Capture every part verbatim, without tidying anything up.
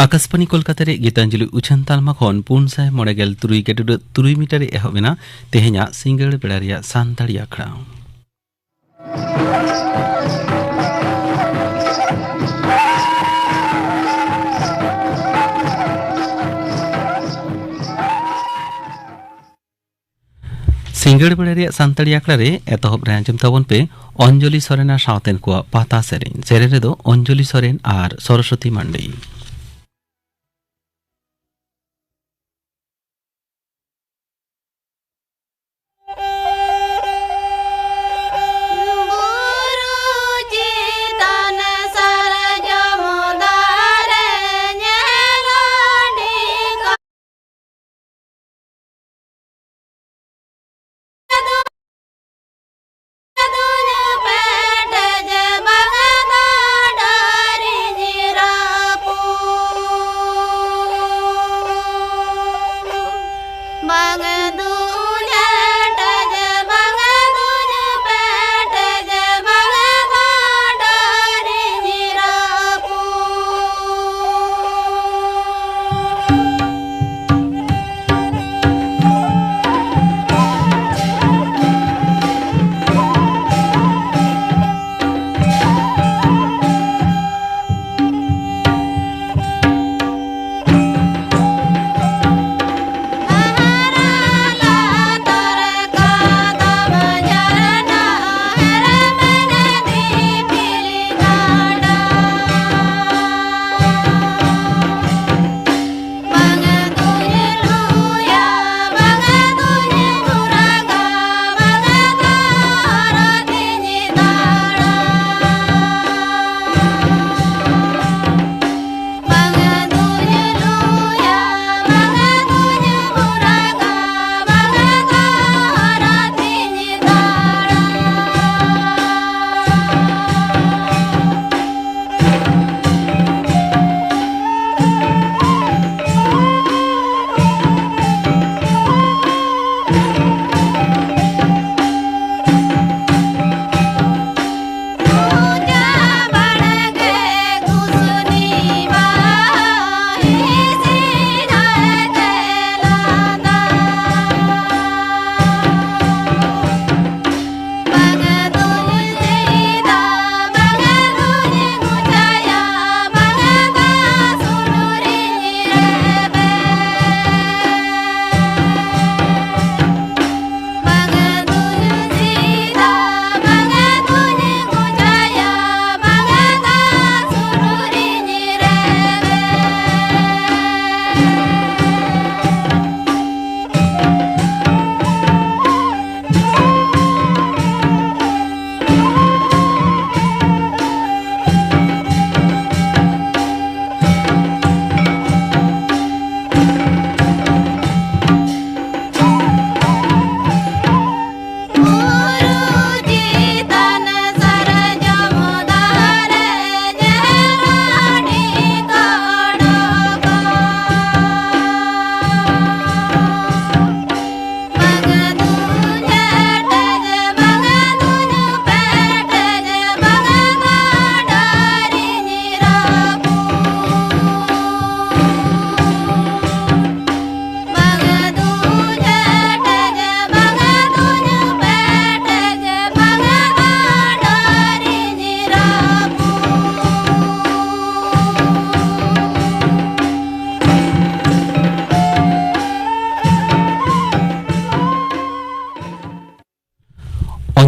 ᱟᱠᱟᱥᱵᱟᱱᱤ ᱠᱳᱞᱠᱟᱛᱟ ᱨᱮ ᱜᱤᱛᱟᱧᱡᱚᱞᱤ ᱩᱪᱷᱟᱹᱱ ᱛᱟᱞᱢᱟ ᱠᱷᱚᱱ ᱯᱩᱱ ᱥᱟᱭ ᱢᱚᱬᱮ ᱜᱮᱞ ᱛᱩᱨᱩᱭ ᱜᱮᱰᱩᱰᱟᱹ ᱛᱩᱨᱩᱭ ᱢᱤᱴᱟᱨ ᱨᱮ ᱮᱦᱚᱵ ᱮᱱᱟ ᱛᱮᱦᱮᱧᱟᱜ ᱥᱤᱸᱜᱟᱹᱲ ᱵᱮᱲᱟ ᱨᱮᱭᱟᱜ ᱥᱟᱱᱛᱟᱲᱤ ᱟᱠᱷᱲᱟ᱾ ᱥᱤᱸᱜᱟᱹᱲ ᱵᱮᱲᱟ ᱨᱮᱭᱟᱜ ᱥᱟᱱᱛᱟᱲᱤ ᱟᱠᱷᱲᱟ ᱨᱮ ᱮᱛᱚᱦᱚᱵ ᱨᱮ ᱟᱸᱡᱚᱢ ᱛᱟᱵᱚᱱ ᱯᱮ ᱚᱧᱡᱚᱞᱤ ᱥᱚᱨᱮᱱ ᱟᱨ ᱥᱟᱶᱛᱮᱱ ᱠᱚᱣᱟᱜ ᱯᱟᱛᱟ ᱥᱮᱨᱮᱧ᱾ ᱥᱮᱨᱮᱧ ᱨᱮᱫᱚ ᱚᱧᱡᱚᱞᱤ ᱥᱚᱨᱮᱱ ᱟᱨ ᱥᱚᱨᱚᱥᱚᱛᱤ ᱢᱟᱱᱰᱤ᱾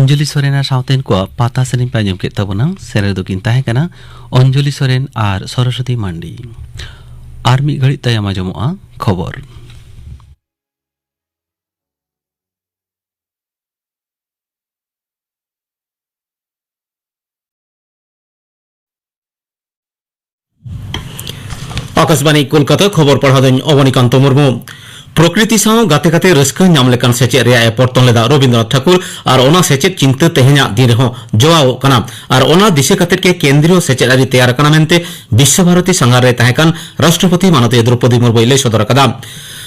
ᱚᱧᱡᱚᱞᱤ ᱥᱚᱨᱮᱱ ᱟᱨ ᱥᱟᱶᱛᱮᱱ ᱠᱚᱣᱟᱜ ᱯᱟᱛᱟ ᱥᱮᱨᱮᱧ ᱯᱮ ᱟᱸᱡᱚᱢ ᱠᱮᱫ ᱛᱟᱵᱚᱱᱟ᱾ ᱥᱮᱨᱮᱧ ᱫᱚᱠᱤᱱ ᱛᱟᱦᱮᱸ ᱠᱟᱱᱟ ᱚᱧᱡᱚᱞᱤ ᱥᱚᱨᱮᱱ ᱟᱨ ᱥᱚᱨᱚᱥᱚᱛᱤ ᱢᱟᱱᱰᱤ᱾ ᱟᱨ ᱢᱤᱫ ᱜᱷᱟᱹᱲᱤᱡ ᱛᱟᱭᱚᱢ ᱟᱸᱡᱚᱢᱚᱜᱼᱟ ᱠᱷᱚᱵᱚᱨ᱾ ᱟᱠᱟᱥᱵᱟᱬᱤ ᱠᱳᱞᱠᱟᱛᱟ, ᱠᱷᱚᱵᱚᱨ ᱯᱟᱲᱦᱟᱣ ᱫᱚᱧ ᱚᱵᱚᱱᱤᱠᱟᱱᱛᱚ ᱢᱩᱨᱢᱩ᱾ ᱯᱨᱚᱠᱨᱤᱛᱤ ᱥᱟᱶ ᱜᱟᱛᱮ ᱠᱟᱛᱮ ᱨᱟᱹᱥᱠᱟᱹ ᱧᱟᱢ ᱞᱮᱠᱟᱱ ᱥᱮᱪᱮᱫ ᱨᱮᱭᱟᱜ ᱮ ᱯᱚᱨᱛᱚᱱ ᱞᱮᱫᱟ ᱨᱚᱵᱤᱱᱫᱨᱚᱱᱟᱛᱷ ᱴᱷᱟᱠᱩᱨ ᱟᱨ ᱚᱱᱟ ᱥᱮᱪᱮᱫ ᱪᱤᱱᱛᱟᱹ ᱛᱮᱦᱮᱧᱟᱜ ᱫᱤᱱ ᱨᱮᱦᱚᱸ ᱡᱚᱣᱟᱣᱚᱜ ᱠᱟᱱᱟ᱾ ᱟᱨ ᱚᱱᱟ ᱫᱤᱥᱟᱹ ᱠᱟᱛᱮ ᱜᱮ ᱠᱮᱱᱫᱨᱤᱭᱚ ᱥᱮᱪᱮᱫ ᱟᱹᱨᱤ ᱛᱮᱭᱟᱨ ᱟᱠᱟᱱᱟ ᱢᱮᱱᱛᱮ ᱵᱤᱥᱥᱚ ᱵᱷᱟᱨᱚᱛᱤ ᱥᱟᱸᱜᱷᱟᱨ ᱨᱮ ᱛᱟᱦᱮᱸ ᱠᱟᱱ ᱨᱟᱥᱴᱨᱚᱯᱚᱛᱤ ᱢᱟᱱᱚᱛᱤᱭᱟᱹ ᱫᱨᱚᱯᱚᱫᱤ ᱢᱩᱨᱢᱩᱭ ᱞᱟᱹᱭ ᱥᱚᱫᱚᱨ ᱟᱠᱟᱫᱟ᱾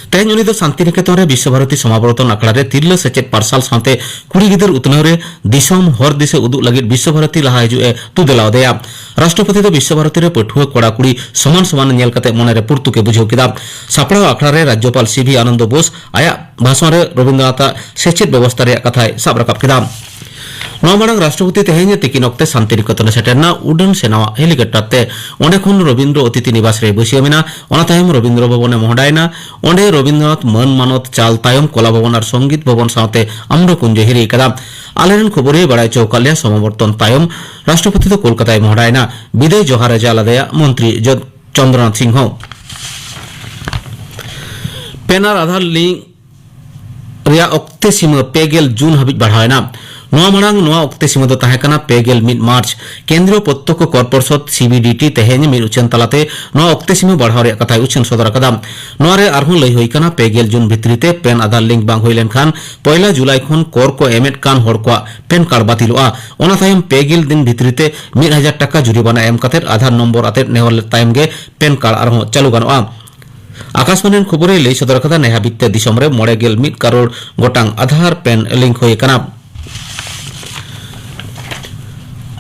ᱛᱮᱦᱮᱧ ᱩᱱᱤ ᱫᱚ ᱥᱟᱱᱛᱤᱱᱤᱠᱮᱛᱚᱱ ᱨᱮ ᱵᱤᱥᱥᱚ ᱵᱷᱟᱨᱚᱛᱤ ᱥᱚᱢᱟᱵᱚᱨᱛᱚᱱ ᱟᱠᱷᱲᱟ ᱨᱮ ᱛᱤᱨᱞᱟᱹ ᱥᱮᱪᱮᱫ ᱯᱟᱨᱥᱟᱞ ᱥᱟᱶᱛᱮ ᱠᱩᱲᱤ ᱜᱤᱫᱟᱹᱨ ᱩᱛᱱᱟᱹᱣ ᱨᱮ ᱫᱤᱥᱚᱢ ᱦᱚᱨ ᱫᱤᱥᱟᱹ ᱩᱫᱩᱜ ᱞᱟᱹᱜᱤᱫ ᱵᱤᱥᱥᱚ ᱵᱷᱟᱨᱚᱛᱤ ᱞᱟᱦᱟ ᱦᱤᱡᱩᱜ ᱮ ᱛᱩᱫᱮᱞᱟᱣ ᱟᱫᱮᱭᱟ᱾ ᱨᱟᱥᱴᱨᱚᱯᱚᱛᱤ ᱫᱚ ᱵᱤᱥᱥᱚ ᱵᱷᱟᱨᱚᱛᱤ ᱨᱮ ᱯᱟᱹᱴᱷᱩᱣᱟᱹ ᱠᱚᱲᱟ ᱠᱩᱲᱤ ᱥᱚᱢᱟᱱ ᱥᱚᱢᱟᱱ ᱧᱮᱞ ᱠᱟᱛᱮ ᱢᱚᱱᱮ ᱨᱮ ᱯᱩᱨᱛᱩᱠ ᱮ ᱵᱩᱡᱷᱟᱹᱣ ᱠᱮᱫᱟ᱾ ᱥᱟᱯᱲᱟᱣ ᱟᱠᱷᱲᱟ ᱨᱮ ᱨᱟᱡᱽᱡᱚᱯᱟᱞ ᱥᱤ ᱵᱷᱤ ᱟᱱᱚᱱᱫᱚ ᱵᱳᱥ ᱟᱭᱟᱜ ᱵᱷᱟᱥᱚᱱ ᱨᱮ ᱨᱚᱵᱤᱱᱫᱨᱚᱱᱟᱛᱷ ᱟᱜ ᱥᱮᱪᱮᱫ ᱵᱮᱵᱚᱥᱛᱟ ᱨᱮᱭᱟᱜ ᱠᱟᱛᱷᱟᱭ ᱥᱟᱵ ᱨᱟᱠᱟᱵ ᱠᱮᱫᱟ᱾ ᱱᱚᱣᱟ ᱢᱟᱲᱟᱝ ᱨᱟᱥᱴᱨᱚᱯᱚᱛᱤ ᱛᱮᱦᱮᱧ ᱛᱤᱠᱤᱱ ᱚᱠᱛᱮ ᱥᱟᱱᱛᱤᱱᱤᱠᱮᱛᱚᱱ ᱮ ᱥᱮᱴᱮᱨ ᱮᱱᱟ᱾ ᱩᱰᱟᱹᱱ ᱥᱮᱱᱟᱣᱟᱜ ᱦᱮᱞᱤᱠᱚᱯᱴᱟᱨ ᱛᱮ ᱚᱸᱰᱮ ᱠᱷᱚᱱ ᱨᱚᱵᱤᱱᱫᱨᱚ ᱚᱛᱤᱛᱷᱤ ᱱᱤᱵᱟᱥ ᱨᱮ ᱵᱟᱹᱥᱭᱟᱹᱢ ᱮᱱᱟ᱾ ᱚᱱᱟ ᱛᱟᱭᱚᱢ ᱨᱚᱵᱤᱱᱫᱨᱚ ᱵᱷᱚᱵᱚᱱ ᱮ ᱢᱚᱦᱰᱟᱭᱮᱱᱟ᱾ ᱚᱸᱰᱮ ᱨᱚᱵᱤᱱᱫᱨᱚᱱᱟᱛᱷ ᱢᱟᱹᱱ ᱢᱟᱱᱚᱛ ᱪᱟᱞ ᱛᱟᱭᱚᱢ ᱠᱚᱞᱟ ᱵᱷᱚᱵᱚᱱ ᱟᱨ ᱥᱚᱝᱜᱤᱛ ᱵᱷᱚᱵᱚᱱ ᱥᱟᱶᱛᱮ ᱟᱢᱨᱚ ᱠᱩᱧᱡ ᱮ ᱦᱤᱨᱤ ᱟᱠᱟᱫᱟ᱾ ᱟᱞᱮᱨᱮᱱ ᱠᱷᱚᱵᱚᱨᱤᱭᱟᱹ ᱵᱟᱲᱟᱭ ᱦᱚᱪᱚ ᱟᱠᱟᱫ ᱞᱮᱭᱟ, ᱥᱚᱢᱟᱵᱚᱨᱛᱚᱱ ᱛᱟᱭᱚᱢ ᱨᱟᱥᱴᱨᱚᱯᱚᱛᱤ ᱫᱚ ᱠᱳᱞᱠᱟᱛᱟᱭ ᱢᱚᱦᱰᱟᱭᱮᱱᱟ᱾ ᱵᱤᱫᱟᱹᱭ ᱡᱚᱦᱟᱨ ᱮ ᱪᱟᱞ ᱟᱫᱮᱭᱟ ᱢᱚᱱᱛᱨᱤ ᱡᱚ-, ᱪᱚᱱᱫᱨᱚᱱᱟᱛᱷ ᱥᱤᱝᱦᱚ᱾ ᱯᱮᱱ ᱟᱨ ᱟᱫᱷᱟᱨ ᱞᱤᱝᱠ ᱨᱮᱭᱟᱜ ᱚᱠᱛᱮ ᱥᱤᱢᱟᱹ ᱯᱮ ᱜᱮᱞ ᱡᱩᱱ ᱦᱟᱹᱵᱤᱡ ᱵᱟᱲᱦᱟᱣ ᱮᱱᱟ᱾ ᱱᱚᱣᱟ ᱢᱟᱲᱟᱝ ᱱᱚᱣᱟ ᱚᱠᱛᱮ ᱥᱤᱢᱟᱹ ᱫᱚ ᱛᱟᱦᱮᱸ ᱠᱟᱱᱟ ᱯᱮ ᱜᱮᱞ ᱢᱤᱫ ᱢᱟᱨᱪ᱾ ᱠᱮᱱᱫᱨᱤᱭᱚ ᱯᱨᱚᱛᱛᱚᱠᱠᱷᱚ ᱠᱚᱨ ᱯᱚᱨᱥᱚᱫ, ᱥᱤ ᱵᱤ ᱰᱤ ᱴᱤ, ᱛᱮᱦᱮᱧ ᱢᱤᱫ ᱩᱪᱷᱟᱹᱱ ᱛᱟᱞᱟᱛᱮ ᱱᱚᱣᱟ ᱚᱠᱛᱮ ᱥᱤᱢᱟᱹ ᱵᱟᱲᱦᱟᱣ ᱨᱮᱭᱟᱜ ᱠᱟᱛᱷᱟᱭ ᱩᱪᱷᱟᱹᱱ ᱥᱚᱫᱚᱨ ᱟᱠᱟᱫᱟ᱾ ᱱᱚᱣᱟ ᱨᱮ ᱟᱨᱦᱚᱸ ᱞᱟᱹᱭ ᱦᱩᱭ ᱠᱟᱱᱟ, ᱯᱮ ᱜᱮᱞ ᱡᱩᱱ ᱵᱷᱤᱛᱨᱤ ᱛᱮ ᱯᱮᱱ ᱟᱫᱷᱟᱨ ᱞᱤᱝᱠ ᱵᱟᱝ ᱦᱩᱭ ᱞᱮᱱᱠᱷᱟᱱ ᱯᱚᱭᱞᱟ ᱡᱩᱞᱟᱭ ᱠᱷᱚᱱ ᱠᱚᱨ ᱠᱚ ᱮᱢᱮᱫ ᱠᱟᱱ ᱦᱚᱲ ᱠᱚᱣᱟᱜ ᱯᱮᱱ ᱠᱟᱨᱰ ᱵᱟᱹᱛᱤᱞᱚᱜᱼᱟ᱾ ᱚᱱᱟ ᱛᱟᱭᱚᱢ ᱯᱮ ᱜᱮᱞ ᱫᱤᱱ ᱵᱷᱤᱛᱨᱤ ᱛᱮ ᱢᱤᱫ ᱦᱟᱡᱟᱨ ᱴᱟᱠᱟ ᱡᱩᱨᱤᱢᱟᱱᱟ ᱮᱢ ᱠᱟᱛᱮ ᱟᱫᱷᱟᱨ ᱱᱚᱢᱵᱚᱨ ᱟᱛᱮ ᱱᱮᱦᱚᱨ ᱛᱟᱭᱚᱢ ᱜᱮ ᱯᱮᱱ ᱠᱟᱨᱰ ᱟᱨᱦᱚᱸ ᱪᱟᱹᱞᱩ ᱜᱟᱱᱚᱜᱼᱟ᱾ ᱟᱠᱟᱥᱵᱟᱬᱤ ᱨᱮᱱ ᱠᱷᱚᱵᱚᱨᱤᱭᱟᱹᱭ ᱞᱟᱹᱭ ᱥᱚᱫᱚᱨ ᱟᱠᱟᱫᱟ, ᱱᱮ ᱦᱟᱹᱵᱤᱡ ᱛᱮ ᱫᱤᱥᱚᱢ ᱨᱮ ᱢᱚᱬᱮ ᱜᱮᱞ ᱢᱤᱫ ᱠᱟᱨᱳᱲ ᱜᱚᱴᱟᱝ ᱟᱫᱷᱟᱨ ᱯᱮᱱ ᱞᱤᱝᱠ ᱦᱩᱭ ᱟᱠᱟᱱᱟ᱾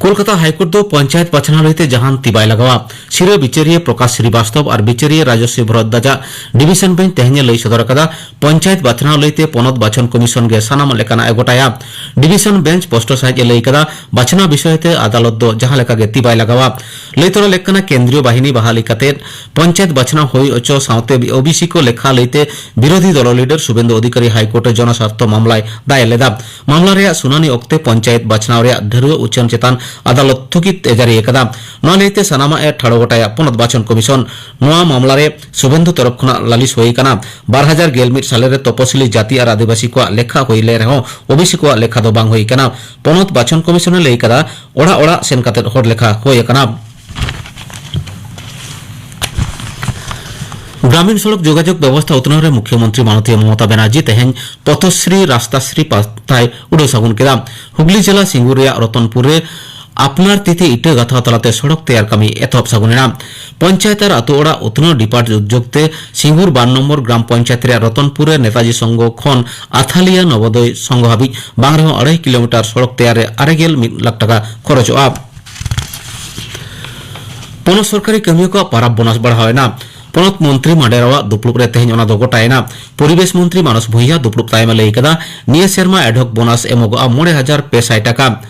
ᱠᱳᱞᱠᱟᱛᱟ ᱦᱟᱭᱠᱳᱨᱴ ᱫᱚ ᱯᱚᱧᱪᱟᱭᱮᱛ ᱵᱟᱪᱷᱱᱟᱣ ᱞᱟᱹᱭᱛᱮ ᱡᱟᱦᱟᱱ ᱛᱤ ᱵᱟᱭ ᱞᱟᱜᱟᱣᱟ᱾ ᱥᱤᱨᱟᱹ ᱵᱤᱪᱟᱹᱨᱤᱭᱟᱹ ᱯᱨᱚᱠᱟᱥ ᱥᱨᱤᱵᱟᱥᱛᱚᱵ ᱟᱨ ᱵᱤᱪᱟᱹᱨᱤᱭᱟᱹ ᱨᱟᱡᱚᱥᱨᱤ ᱵᱷᱚᱨᱚᱫᱽᱫᱟᱡᱟᱜ ᱰᱤᱵᱤᱥᱚᱱ ᱵᱮᱧᱪ ᱛᱮᱦᱮᱧ ᱮ ᱞᱟᱹᱭ ᱥᱚᱫᱚᱨ ᱟᱠᱟᱫᱟ, ᱯᱚᱧᱪᱟᱭᱮᱛ ᱵᱟᱪᱷᱱᱟᱣ ᱞᱟᱹᱭᱛᱮ ᱯᱚᱱᱚᱛ ᱵᱟᱪᱷᱚᱱ ᱠᱚᱢᱤᱥᱚᱱ ᱜᱮ ᱥᱟᱱᱟᱢ ᱞᱮᱠᱟᱱᱟᱜ ᱮ ᱜᱚᱴᱟᱭᱟ᱾ ᱰᱤᱵᱤᱥᱚᱱ ᱵᱮᱧᱪ ᱥᱯᱚᱥᱴᱚ ᱥᱟᱹᱦᱤᱡ ᱮ ᱞᱟᱹᱭ ᱠᱟᱫᱟ, ᱵᱟᱪᱷᱱᱟᱣ ᱵᱤᱥᱚᱭ ᱛᱮ ᱟᱫᱟᱞᱚᱛ ᱫᱚ ᱡᱟᱦᱟᱸ ᱞᱮᱠᱟ ᱜᱮ ᱛᱤ ᱵᱟᱭ ᱞᱟᱜᱟᱣᱟ᱾ ᱞᱟᱹᱭ ᱛᱚᱨᱟ ᱞᱮᱠ ᱠᱟᱱᱟ, ᱠᱮᱱᱫᱨᱤᱭᱚ ᱵᱟᱦᱤᱱᱤ ᱵᱟᱦᱟᱞᱤ ᱠᱟᱛᱮ ᱯᱚᱧᱪᱟᱭᱮᱛ ᱵᱟᱪᱷᱱᱟᱣ ᱦᱩᱭ ᱚᱪᱚ ᱥᱟᱶᱛᱮ ᱳᱵᱤᱥᱤ ᱠᱚ ᱞᱮᱠᱷᱟ ᱞᱟᱹᱭᱛᱮ ᱵᱤᱨᱳᱫᱷᱤ ᱫᱚᱞ ᱞᱤᱰᱟᱨ ᱥᱩᱵᱮᱱᱫᱩ ᱚᱫᱷᱤᱠᱟᱨᱤ ᱦᱟᱭᱠᱳᱨᱴ ᱨᱮ ᱡᱚᱱᱚᱥᱟᱨᱛᱷᱚ ᱢᱟᱢᱞᱟᱭ ᱫᱟᱭᱮᱨ ᱞᱮᱫᱟ᱾ ᱢᱟᱢᱞᱟ ᱨᱮᱭᱟᱜ ᱥᱩᱱᱟᱹᱱᱤ ᱚᱠᱛᱮ ᱯᱚᱧᱪᱟᱭᱮᱛ ᱵᱟᱪᱷᱱᱟᱣ ᱨᱮᱭᱟᱜ ᱰᱷᱟᱹᱨᱣᱟᱹᱜ ᱩᱪᱷᱟᱹᱱ ᱪᱮᱛᱟᱱ ᱟᱫᱟᱞᱚᱛ ᱛᱷᱩᱜᱤᱛ ᱮ ᱡᱟᱹᱨᱤ ᱟᱠᱟᱫᱟ᱾ ᱱᱚᱣᱟ ᱞᱟᱹᱭᱛᱮ ᱥᱟᱱᱟᱢᱟᱜ ᱮ ᱴᱷᱟᱲᱚ ᱜᱚᱴᱟᱭᱟ ᱯᱚᱱᱚᱛ ᱵᱟᱪᱷᱚᱱ ᱠᱚᱢᱤᱥᱚᱱ᱾ ᱱᱚᱣᱟ ᱢᱟᱢᱞᱟ ᱨᱮ ᱥᱩᱵᱮᱱᱫᱩ ᱛᱚᱨᱚᱯ ᱠᱷᱚᱱᱟᱜ ᱞᱟᱹᱞᱤᱥ ᱦᱩᱭ ᱟᱠᱟᱱᱟ᱾ ᱵᱟᱨ ᱦᱟᱡᱟᱨ ᱜᱮᱞ ᱢᱤᱫ ᱥᱟᱞᱮ ᱨᱮ ᱛᱚᱯᱚᱥᱤᱞᱤ ᱡᱟᱹᱛᱤ ᱟᱨ ᱟᱹᱫᱤᱵᱟᱹᱥᱤ ᱠᱚᱣᱟᱜ ᱞᱮᱠᱷᱟ ᱦᱩᱭ ᱞᱮ ᱨᱮᱦᱚᱸ ᱳᱵᱤᱥᱤ ᱠᱚᱣᱟᱜ ᱞᱮᱠᱷᱟ ᱫᱚ ᱵᱟᱝ ᱦᱩᱭ ᱟᱠᱟᱱᱟ᱾ ᱯᱚᱱᱚᱛ ᱵᱟᱪᱷᱚᱱ ᱠᱚᱢᱤᱥᱚᱱ ᱮ ᱞᱟᱹᱭ ᱟᱠᱟᱫᱟ, ᱚᱲᱟᱜ ᱚᱲᱟᱜ ᱥᱮᱱ ᱠᱟᱛᱮ ᱦᱚᱲ ᱞᱮᱠᱷᱟ ᱦᱩᱭ ᱟᱠᱟᱱᱟ᱾ ᱜᱨᱟᱢᱤᱱ ᱥᱚᱲᱚᱠ ᱡᱳᱜᱟᱡᱳᱜᱽ ᱵᱮᱵᱚᱥᱛᱷᱟ ᱩᱛᱱᱟᱹᱣ ᱨᱮ ᱢᱩᱠᱷᱭᱚᱢᱚᱱᱛᱨᱤ ᱢᱟᱱᱚᱛᱤᱭᱟᱹ ᱢᱚᱢᱚᱛᱟ ᱵᱟᱱᱟᱨᱡᱤ ᱛᱮᱦᱮᱧ ᱯᱚᱛᱷᱚᱥᱨᱤ ᱨᱟᱥᱛᱟᱥᱨᱤ ᱯᱟᱛᱷᱟᱭ ᱩᱰᱟᱹᱣ ᱥᱟᱹᱜᱩᱱ ᱠᱮᱫᱟ᱾ ᱦᱩᱜᱽᱞᱤ ᱡᱮᱞᱟ ᱥᱤᱝᱜᱩᱨ ᱨᱮᱭᱟᱜ ᱨᱚᱛᱚᱱᱯᱩᱨ ᱨᱮ ᱟᱯᱱᱟᱨ ᱛᱤᱛᱮ ᱤᱴᱟᱹ ᱜᱟᱛᱷᱟᱣ ᱛᱟᱞᱟᱛᱮ ᱥᱚᱲᱚᱠ ᱛᱮᱭᱟᱨ ᱠᱟᱹᱢᱤ ᱮᱛᱚᱦᱚᱵ ᱥᱟᱹᱜᱩᱱ ᱮᱱᱟ᱾ ᱯᱚᱧᱪᱟᱭᱮᱛ ᱟᱨ ᱟᱛᱳ ᱚᱲᱟᱜ ᱩᱛᱱᱟᱹᱣ ᱰᱤᱯᱟᱨᱴ ᱩᱫᱽᱡᱳᱜᱽ ᱛᱮ ᱥᱤᱝᱜᱩᱨ ᱵᱟᱨ ᱱᱚᱢᱵᱚᱨ ᱜᱨᱟᱢ ᱯᱚᱧᱪᱟᱭᱮᱛ ᱨᱮᱭᱟᱜ ᱨᱚᱛᱚᱱᱯᱩᱨ ᱨᱮ ᱱᱮᱛᱟᱡᱤ ᱥᱚᱝᱜᱷᱚ ᱠᱷᱚᱱ ᱟᱛᱷᱟᱞᱤᱭᱟ ᱱᱚᱵᱳᱫᱚᱭ ᱥᱚᱝᱜᱷᱚ ᱦᱟᱹᱵᱤᱡ ᱵᱟᱝ ᱨᱮᱦᱚᱸ ᱟᱹᱲᱟᱹᱭ ᱠᱤᱞᱳᱢᱤᱴᱟᱨ ᱥᱚᱲᱚᱠ ᱛᱮᱭᱟᱨ ᱨᱮ ᱟᱨᱮ ᱜᱮᱞ ᱢᱤᱫ ᱞᱟᱠᱷ ᱴᱟᱠᱟ ᱠᱷᱚᱨᱚᱪᱚᱜᱼᱟ᱾ ᱯᱚᱱᱚᱛ ᱥᱚᱨᱠᱟᱨᱤ ᱠᱟᱹᱢᱤᱭᱟᱹ ᱠᱚᱣᱟᱜ ᱯᱟᱨᱟᱵᱽ ᱵᱳᱱᱟᱥ ᱵᱟᱲᱦᱟᱣ ᱮᱱᱟ᱾ ᱯᱚᱱᱚᱛ ᱢᱚᱱᱛᱨᱤ ᱢᱟᱰᱮᱨᱟᱣᱟᱜ ᱫᱩᱯᱲᱩᱵ ᱨᱮ ᱛᱮᱦᱮᱧ ᱚᱱᱟ ᱫᱚ ᱜᱚᱴᱟᱭᱮᱱᱟ᱾ ᱯᱚᱨᱤᱵᱮᱥ ᱢᱚᱱᱛᱨᱤ ᱢᱟᱱᱚᱥ ᱵᱷᱩᱸᱭᱟ ᱫᱩᱯᱲᱩᱵ ᱛᱟᱭᱚᱢ ᱮ ᱞᱟᱹᱭ ᱠᱟᱫᱟ, ᱱᱤᱭᱟᱹ ᱥᱮᱨᱢᱟ ᱮᱰᱦᱚᱠ ᱵᱳᱱᱟᱥ ᱮᱢᱚᱜᱚᱜᱼᱟ ᱢᱚᱬᱮ ᱦᱟᱡᱟᱨ ᱯᱮ ᱥᱟᱭ ᱴᱟᱠᱟ᱾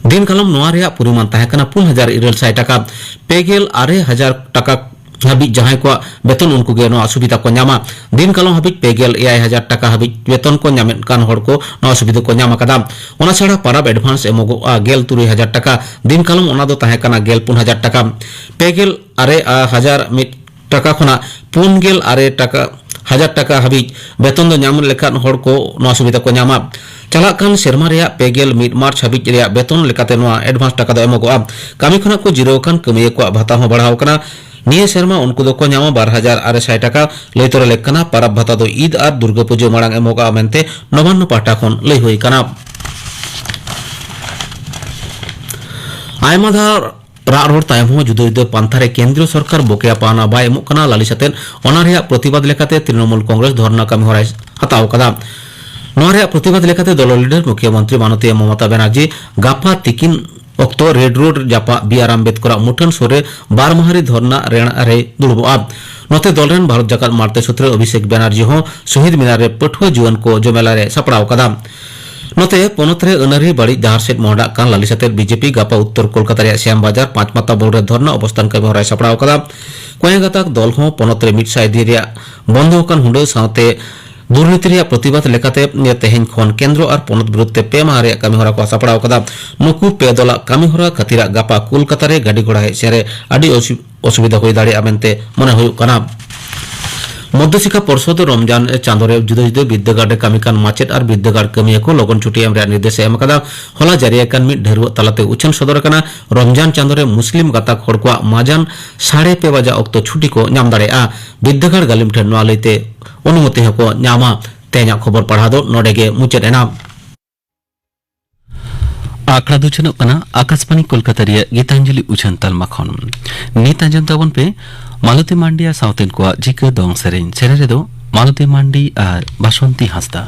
ᱫᱤᱱ ᱠᱟᱞᱚᱢ ᱱᱚᱣᱟ ᱨᱮᱭᱟᱜ ᱯᱚᱨᱤᱢᱟᱱ ᱛᱟᱦᱮᱸ ᱠᱟᱱᱟ ᱯᱩᱱ ᱦᱟᱡᱟᱨ ᱤᱨᱟᱹᱞ ᱥᱟᱭ ᱴᱟᱠᱟ᱾ ᱯᱮ ᱜᱮᱞ ᱟᱨᱮ ᱦᱟᱡᱟᱨ ᱴᱟᱠᱟ ᱦᱟᱹᱵᱤᱡ ᱡᱟᱦᱟᱸᱭ ᱠᱚᱣᱟᱜ ᱵᱮᱛᱚᱱ, ᱩᱱᱠᱩ ᱜᱮ ᱱᱚᱣᱟ ᱥᱩᱵᱤᱫᱷᱟ ᱠᱚ ᱧᱟᱢᱟ᱾ ᱫᱤᱱ ᱠᱟᱞᱚᱢ ᱦᱟᱹᱵᱤᱡ ᱯᱮ ᱜᱮᱞ ᱮᱭᱟᱭ ᱦᱟᱡᱟᱨ ᱴᱟᱠᱟ ᱦᱟᱹᱵᱤᱡ ᱵᱮᱛᱚᱱ ᱠᱚ ᱧᱟᱢᱮᱫ ᱠᱟᱱ ᱦᱚᱲ ᱠᱚ ᱱᱚᱣᱟ ᱥᱩᱵᱤᱫᱷᱟ ᱠᱚ ᱧᱟᱢ ᱟᱠᱟᱫᱟ᱾ ᱚᱱᱟ ᱪᱷᱟᱲᱟ ᱯᱟᱨᱟᱵᱽ ᱮᱰᱵᱷᱟᱱᱥ ᱮᱢᱚᱜᱚᱜᱼᱟ ᱜᱮᱞ ᱛᱩᱨᱩᱭ ᱦᱟᱡᱟᱨ ᱴᱟᱠᱟ᱾ ᱫᱤᱱ ᱠᱟᱞᱚᱢ ᱚᱱᱟ ᱫᱚ ᱛᱟᱦᱮᱸ ᱠᱟᱱᱟ ᱜᱮᱞ ᱯᱩᱱ ᱦᱟᱡᱟᱨ ᱴᱟᱠᱟ᱾ ᱯᱮ ᱜᱮᱞ ᱟᱨᱮ ᱦᱟᱡᱟᱨ ᱢᱤᱫ ᱴᱟᱠᱟ ᱠᱷᱚᱱᱟᱜ ᱯᱩᱱ ᱜᱮᱞ ᱟᱨᱮ ᱴᱟᱠᱟ, ᱦᱟᱡᱟᱨ ᱴᱟᱠᱟ ᱦᱟᱹᱵᱤᱡ ᱵᱮᱛᱚᱱ ᱫᱚ ᱧᱟᱢ ᱞᱮᱠᱟᱱ ᱦᱚᱲ ᱠᱚ ᱱᱚᱣᱟ ᱥᱩᱵᱤᱫᱷᱟ ᱠᱚ ᱧᱟᱢᱟ᱾ ᱪᱟᱞᱟᱜ ᱠᱟᱱ ᱥᱮᱨᱢᱟ ᱨᱮᱭᱟᱜ ᱯᱮ ᱜᱮᱞ ᱢᱤᱫ ᱢᱟᱨᱪ ᱦᱟᱹᱵᱤᱡ ᱨᱮᱭᱟᱜ ᱵᱮᱛᱚᱱ ᱞᱮᱠᱟᱛᱮ ᱱᱚᱣᱟ ᱮᱰᱵᱷᱟᱱᱥ ᱴᱟᱠᱟ ᱫᱚ ᱮᱢᱚᱜᱚᱜᱼᱟ᱾ ᱠᱟᱹᱢᱤ ᱠᱷᱚᱱᱟᱜ ᱠᱚ ᱡᱤᱨᱟᱹᱣ ᱟᱠᱟᱱ ᱠᱟᱹᱢᱤᱭᱟᱹ ᱠᱚᱣᱟᱜ ᱵᱷᱟᱛᱟ ᱦᱚᱸ ᱵᱟᱲᱦᱟᱣ ᱟᱠᱟᱱᱟ᱾ ᱱᱤᱭᱟᱹ ᱥᱮᱨᱢᱟ ᱩᱱᱠᱩ ᱫᱚᱠᱚ ᱧᱟᱢᱟ ᱵᱟᱨ ᱦᱟᱡᱟᱨ ᱟᱨᱮ ᱥᱟᱭ ᱴᱟᱠᱟ᱾ ᱞᱟᱹᱭ ᱛᱚᱨᱟ ᱞᱮᱠ ᱠᱟᱱᱟ, ᱯᱟᱨᱟᱵᱽ ᱵᱷᱟᱛᱟ ᱫᱚ ᱤᱫ ᱟᱨ ᱫᱩᱨᱜᱟᱹ ᱯᱩᱡᱟᱹ ᱢᱟᱲᱟᱝ ᱮᱢᱚᱜᱚᱜᱼᱟ ᱢᱮᱱᱛᱮ ᱱᱚᱵᱟᱱᱱᱚ ᱯᱟᱦᱴᱟ ᱠᱷᱚᱱ ᱞᱟᱹᱭ ᱦᱩᱭ ᱟᱠᱟᱱᱟ᱾ ᱟᱭᱢᱟ ᱫᱷᱟᱣ ᱨᱟᱜ ᱨᱚᱲ ᱛᱟᱭᱚᱢ ᱦᱚᱸ ᱡᱩᱫᱟᱹ ᱡᱩᱫᱟᱹ ᱯᱟᱱᱛᱷᱟ ᱨᱮ ᱠᱮᱱᱫᱨᱤᱭᱚ ᱥᱚᱨᱠᱟᱨ ᱵᱚᱠᱮᱭᱟ ᱯᱟᱣᱱᱟ ᱵᱟᱭ ᱮᱢᱚᱜ ᱠᱟᱱᱟ᱾ ᱞᱟᱹᱞᱤᱥ ᱟᱛᱮᱫ ᱚᱱᱟ ᱨᱮᱭᱟᱜ ᱯᱨᱚᱛᱤᱵᱟᱫ ᱞᱮᱠᱟᱛᱮ ᱛᱨᱤᱱᱚᱢᱩᱞ ᱠᱚᱝᱜᱨᱮᱥ ᱫᱷᱚᱨᱱᱟ ᱠᱟᱹᱢᱤ ᱦᱚᱨᱟᱭ ᱦᱟᱛᱟᱣ ᱟᱠᱟᱫᱟ᱾ ᱱᱚᱣᱟ ᱨᱮᱭᱟᱜ ᱯᱨᱚᱛᱤᱵᱟᱫ ᱞᱮᱠᱟᱛᱮ ᱫᱚᱞ ᱞᱤᱰᱟᱨ ᱢᱩᱠᱷᱭᱚᱢᱚᱱᱛᱨᱤ ᱢᱟᱱᱚᱛᱤᱭᱟᱹ ᱢᱚᱢᱚᱛᱟ ᱵᱟᱱᱟᱨᱡᱤ ᱜᱟᱯᱟ ᱛᱤᱠᱤᱱ ᱚᱠᱛᱚ ᱨᱮᱰ ᱨᱳᱰ ᱡᱟᱯᱟᱜ ᱵᱤ ᱟᱨ ᱟᱢᱵᱮᱫᱽᱠᱚᱨᱟᱜ ᱢᱩᱴᱷᱟᱹᱱ ᱥᱩᱨ ᱨᱮ ᱵᱟᱨ ᱢᱟᱦᱟ ᱨᱮ ᱫᱷᱚᱨᱱᱟ ᱨᱮ ᱫᱩᱲᱩᱵᱚᱜᱼᱟ᱾ ᱱᱚᱛᱮ ᱫᱚᱞ ᱨᱮᱱ ᱵᱷᱟᱨᱚᱛ ᱡᱟᱠᱟᱛ ᱢᱟᱲᱛᱮ ᱥᱩᱛᱨᱮ ᱚᱵᱷᱤᱥᱮᱠ ᱵᱮᱱᱟᱨᱡᱤ ᱦᱚᱸ ᱥᱚᱦᱤᱫ ᱢᱤᱱᱟᱨ ᱨᱮ ᱯᱟᱹᱴᱷᱩᱣᱟᱹ ᱡᱩᱣᱟᱹᱱ ᱠᱚ ᱡᱚᱢᱮᱞᱟ ᱨᱮ ᱥᱟᱯᱲᱟᱣ ᱟᱠᱟᱫᱟ᱾ ᱱᱚᱛᱮ ᱯᱚᱱᱚᱛ ᱨᱮ ᱟᱹᱱᱟᱹᱨᱤ ᱵᱟᱹᱲᱤᱡ ᱰᱟᱦᱟᱨ ᱥᱮᱫ ᱢᱚᱦᱰᱟᱜ ᱠᱟᱱ ᱞᱟᱹᱞᱤᱥ ᱟᱛᱮ ᱵᱤ ᱡᱮ ᱯᱤ ᱜᱟᱯᱟ ᱩᱛᱛᱚᱨ ᱠᱳᱞᱠᱟᱛᱟ ᱨᱮᱭᱟᱜ ᱥᱭᱟᱢ ᱵᱟᱡᱟᱨ ᱯᱟᱸᱪ ᱢᱟᱛᱟ ᱵᱳᱲ ᱨᱮ ᱫᱷᱚᱨᱱᱟ ᱚᱵᱚᱥᱛᱷᱟᱱ ᱠᱟᱹᱢᱤ ᱦᱚᱨᱟᱭ ᱥᱟᱯᱲᱟᱣ ᱟᱠᱟᱫᱟ᱾ ᱠᱚᱭᱟ ᱜᱟᱛᱟᱠ ᱫᱚᱞ ᱦᱚᱸ ᱯᱚᱱᱚᱛ ᱨᱮ ᱢᱤᱫ ᱥᱟᱭ ᱫᱤᱱ ᱨᱮᱭᱟᱜ ᱵᱚᱱᱫᱚ ᱟᱠᱟᱱ ᱦᱩᱰᱟᱹ ᱥᱟᱶᱛᱮ ᱫᱩᱨᱱᱤᱛᱤ ᱨᱮᱭᱟᱜ ᱯᱨᱚᱛᱤᱵᱟᱫ ᱞᱮᱠᱟᱛᱮ ᱛᱮᱦᱮᱧ ᱠᱷᱚᱱ ᱠᱮᱱᱫᱨᱚ ᱟᱨ ᱯᱚᱱᱚᱛ ᱵᱤᱨᱩᱫᱷ ᱛᱮ ᱯᱮ ᱢᱟᱦᱟ ᱨᱮᱭᱟᱜ ᱠᱟᱹᱢᱤ ᱦᱚᱨᱟ ᱠᱚ ᱥᱟᱯᱲᱟᱣ ᱟᱠᱟᱫᱟ᱾ ᱱᱩᱠᱩ ᱯᱮ ᱫᱚᱞᱟᱜ ᱠᱟᱹᱢᱤ ᱦᱚᱨᱟ ᱠᱷᱟᱹᱛᱤᱨᱟᱜ ᱜᱟᱯᱟ ᱠᱳᱞᱠᱟᱛᱟ ᱨᱮ ᱜᱟᱹᱰᱤ ᱜᱷᱚᱲᱟ ᱦᱮᱡ ᱥᱮᱱ ᱨᱮ ᱟᱹᱰᱤ ᱚᱥᱩ-, ᱚᱥᱩᱵᱤᱫᱷᱟ ᱦᱩᱭ ᱫᱟᱲᱮᱭᱟᱜᱼᱟ ᱢᱮᱱᱛᱮ ᱢᱚᱱᱮ ᱦᱩᱭᱩᱜ ᱠᱟᱱᱟ᱾ ᱢᱚᱫᱽᱫᱷᱚ ᱥᱤᱠᱠᱷᱟ ᱯᱚᱨᱥᱚᱫ ᱨᱚᱢᱡᱟᱱ ᱪᱟᱸᱫᱚ ᱨᱮ ᱡᱩᱫᱟᱹ ᱡᱩᱫᱟᱹ ᱵᱤᱨᱫᱟᱹᱜᱟᱲ ᱨᱮ ᱠᱟᱹᱢᱤ ᱠᱟᱱ ᱢᱟᱪᱮᱫ ᱟᱨ ᱵᱤᱨᱫᱟᱹᱜᱟᱲ ᱠᱟᱹᱢᱤᱭᱟᱹ ᱠᱚ ᱞᱚᱜᱚᱱ ᱪᱷᱩᱴᱤ ᱮᱢ ᱨᱮᱭᱟᱜ ᱱᱤᱨᱫᱮᱥ ᱮ ᱮᱢ ᱟᱠᱟᱫᱟ᱾ ᱦᱚᱞᱟ ᱡᱟᱹᱨᱤ ᱟᱠᱟᱱ ᱢᱤᱫ ᱰᱷᱟᱹᱨᱣᱟᱹᱜ ᱛᱟᱞᱟᱛᱮ ᱩᱪᱷᱟᱹᱱ ᱥᱚᱫᱚᱨ ᱟᱠᱟᱱᱟ, ᱨᱚᱢᱡᱟᱱ ᱪᱟᱸᱫᱚ ᱨᱮ ᱢᱩᱥᱞᱤᱢ ᱜᱟᱛᱟᱠ ᱦᱚᱲ ᱠᱚᱣᱟᱜ ᱢᱟᱡᱟᱱ ᱥᱟᱲᱮ ᱯᱮ ᱵᱟᱡᱟ ᱚᱠᱛᱚ ᱪᱷᱩᱴᱤ ᱠᱚ ᱧᱟᱢ ᱫᱟᱲᱮᱭᱟᱜᱼᱟ᱾ ᱵᱤᱨᱫᱟᱹᱜᱟᱲ ᱜᱟᱹᱞᱤᱢ ᱴᱷᱮᱱ ᱱᱚᱣᱟ ᱞᱟᱹᱭᱛᱮ ᱚᱱᱩᱢᱚᱛᱤ ᱦᱚᱸᱠᱚ ᱧᱟᱢᱟ᱾ ᱛᱮᱦᱮᱧᱟᱜ ᱠᱷᱚᱵᱚᱨ ᱯᱟᱲᱦᱟᱣ ᱫᱚ ᱱᱚᱰᱮ ᱜᱮ ᱢᱩᱪᱟᱹᱫ ᱮᱱᱟ᱾ ᱟᱠᱷᱲᱟ ᱫᱚ ᱪᱟᱞᱟᱜ ᱠᱟᱱᱟ ᱟᱠᱟᱥᱵᱟᱬᱤ ᱠᱳᱞᱠᱟᱛᱟ ᱨᱮᱭᱟᱜ ᱜᱤᱛᱟᱧᱡᱚᱞᱤ ᱩᱪᱷᱟᱹᱱ ᱛᱟᱞᱢᱟ ᱠᱷᱚᱱ᱾ ᱱᱤᱛ ᱟᱸᱡᱚᱢ ᱛᱟᱵᱚᱱ ᱯᱮ ᱢᱟᱞᱚᱛᱤ ᱢᱟᱱᱰᱤ ᱟᱨ ᱥᱟᱶᱛᱮᱱ ᱠᱚᱣᱟᱜ ᱡᱤᱠᱟᱹ ᱫᱚᱝ ᱥᱮᱨᱮᱧ᱾ ᱥᱮᱨᱮᱧ ᱨᱮᱫᱚ ᱢᱟᱞᱚᱛᱤ ᱢᱟᱱᱰᱤ ᱟᱨ ᱵᱟᱥᱚᱱᱛᱤ ᱦᱟᱸᱥᱫᱟ᱾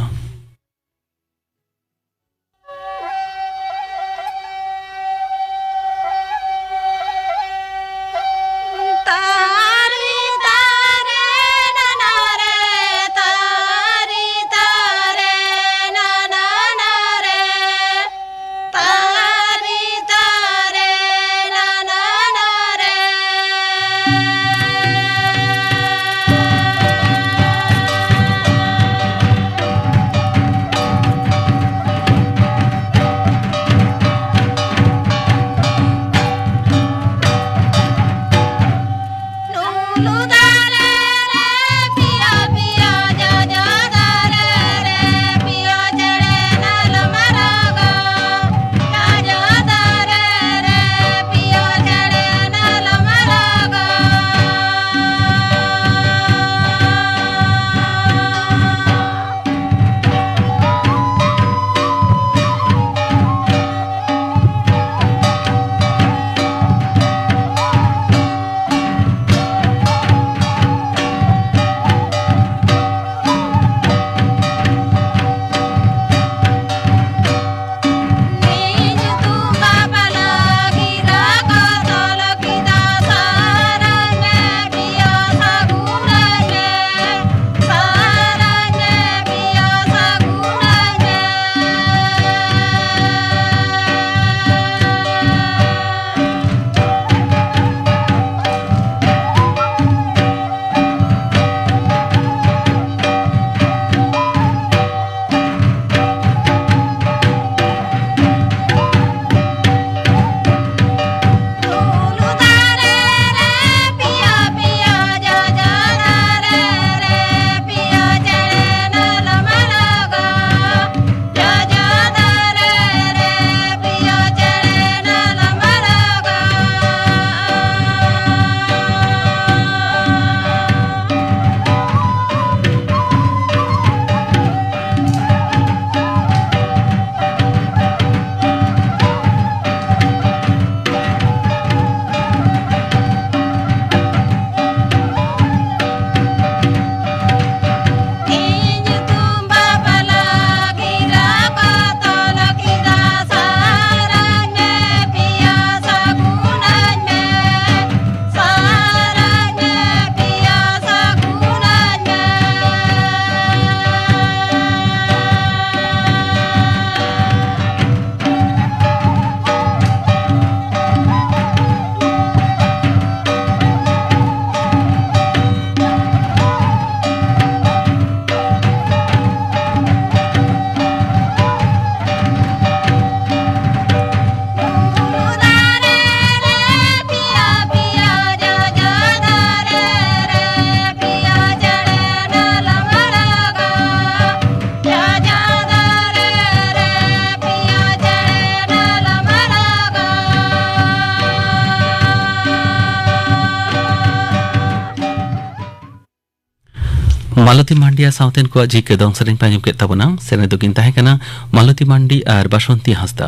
ᱢᱟᱞᱚᱛᱤ ᱢᱟᱱᱰᱤᱭᱟ ᱥᱟᱶᱛᱮᱱ ᱠᱚᱣᱟᱜ ᱡᱤᱠᱟᱹ ᱫᱚᱝ ᱥᱮᱨᱮᱧ ᱯᱮ ᱟᱸᱡᱚᱢ ᱠᱮᱫ ᱛᱟᱵᱚᱱᱟ᱾ ᱥᱮᱨᱮᱧ ᱫᱚᱠᱤᱱ ᱛᱟᱦᱮᱸ ᱠᱟᱱᱟ ᱢᱟᱞᱚᱛᱤ ᱢᱟᱱᱰᱤ ᱟᱨ ᱵᱟᱥᱚᱱᱛᱤ ᱦᱟᱸᱥᱫᱟ᱾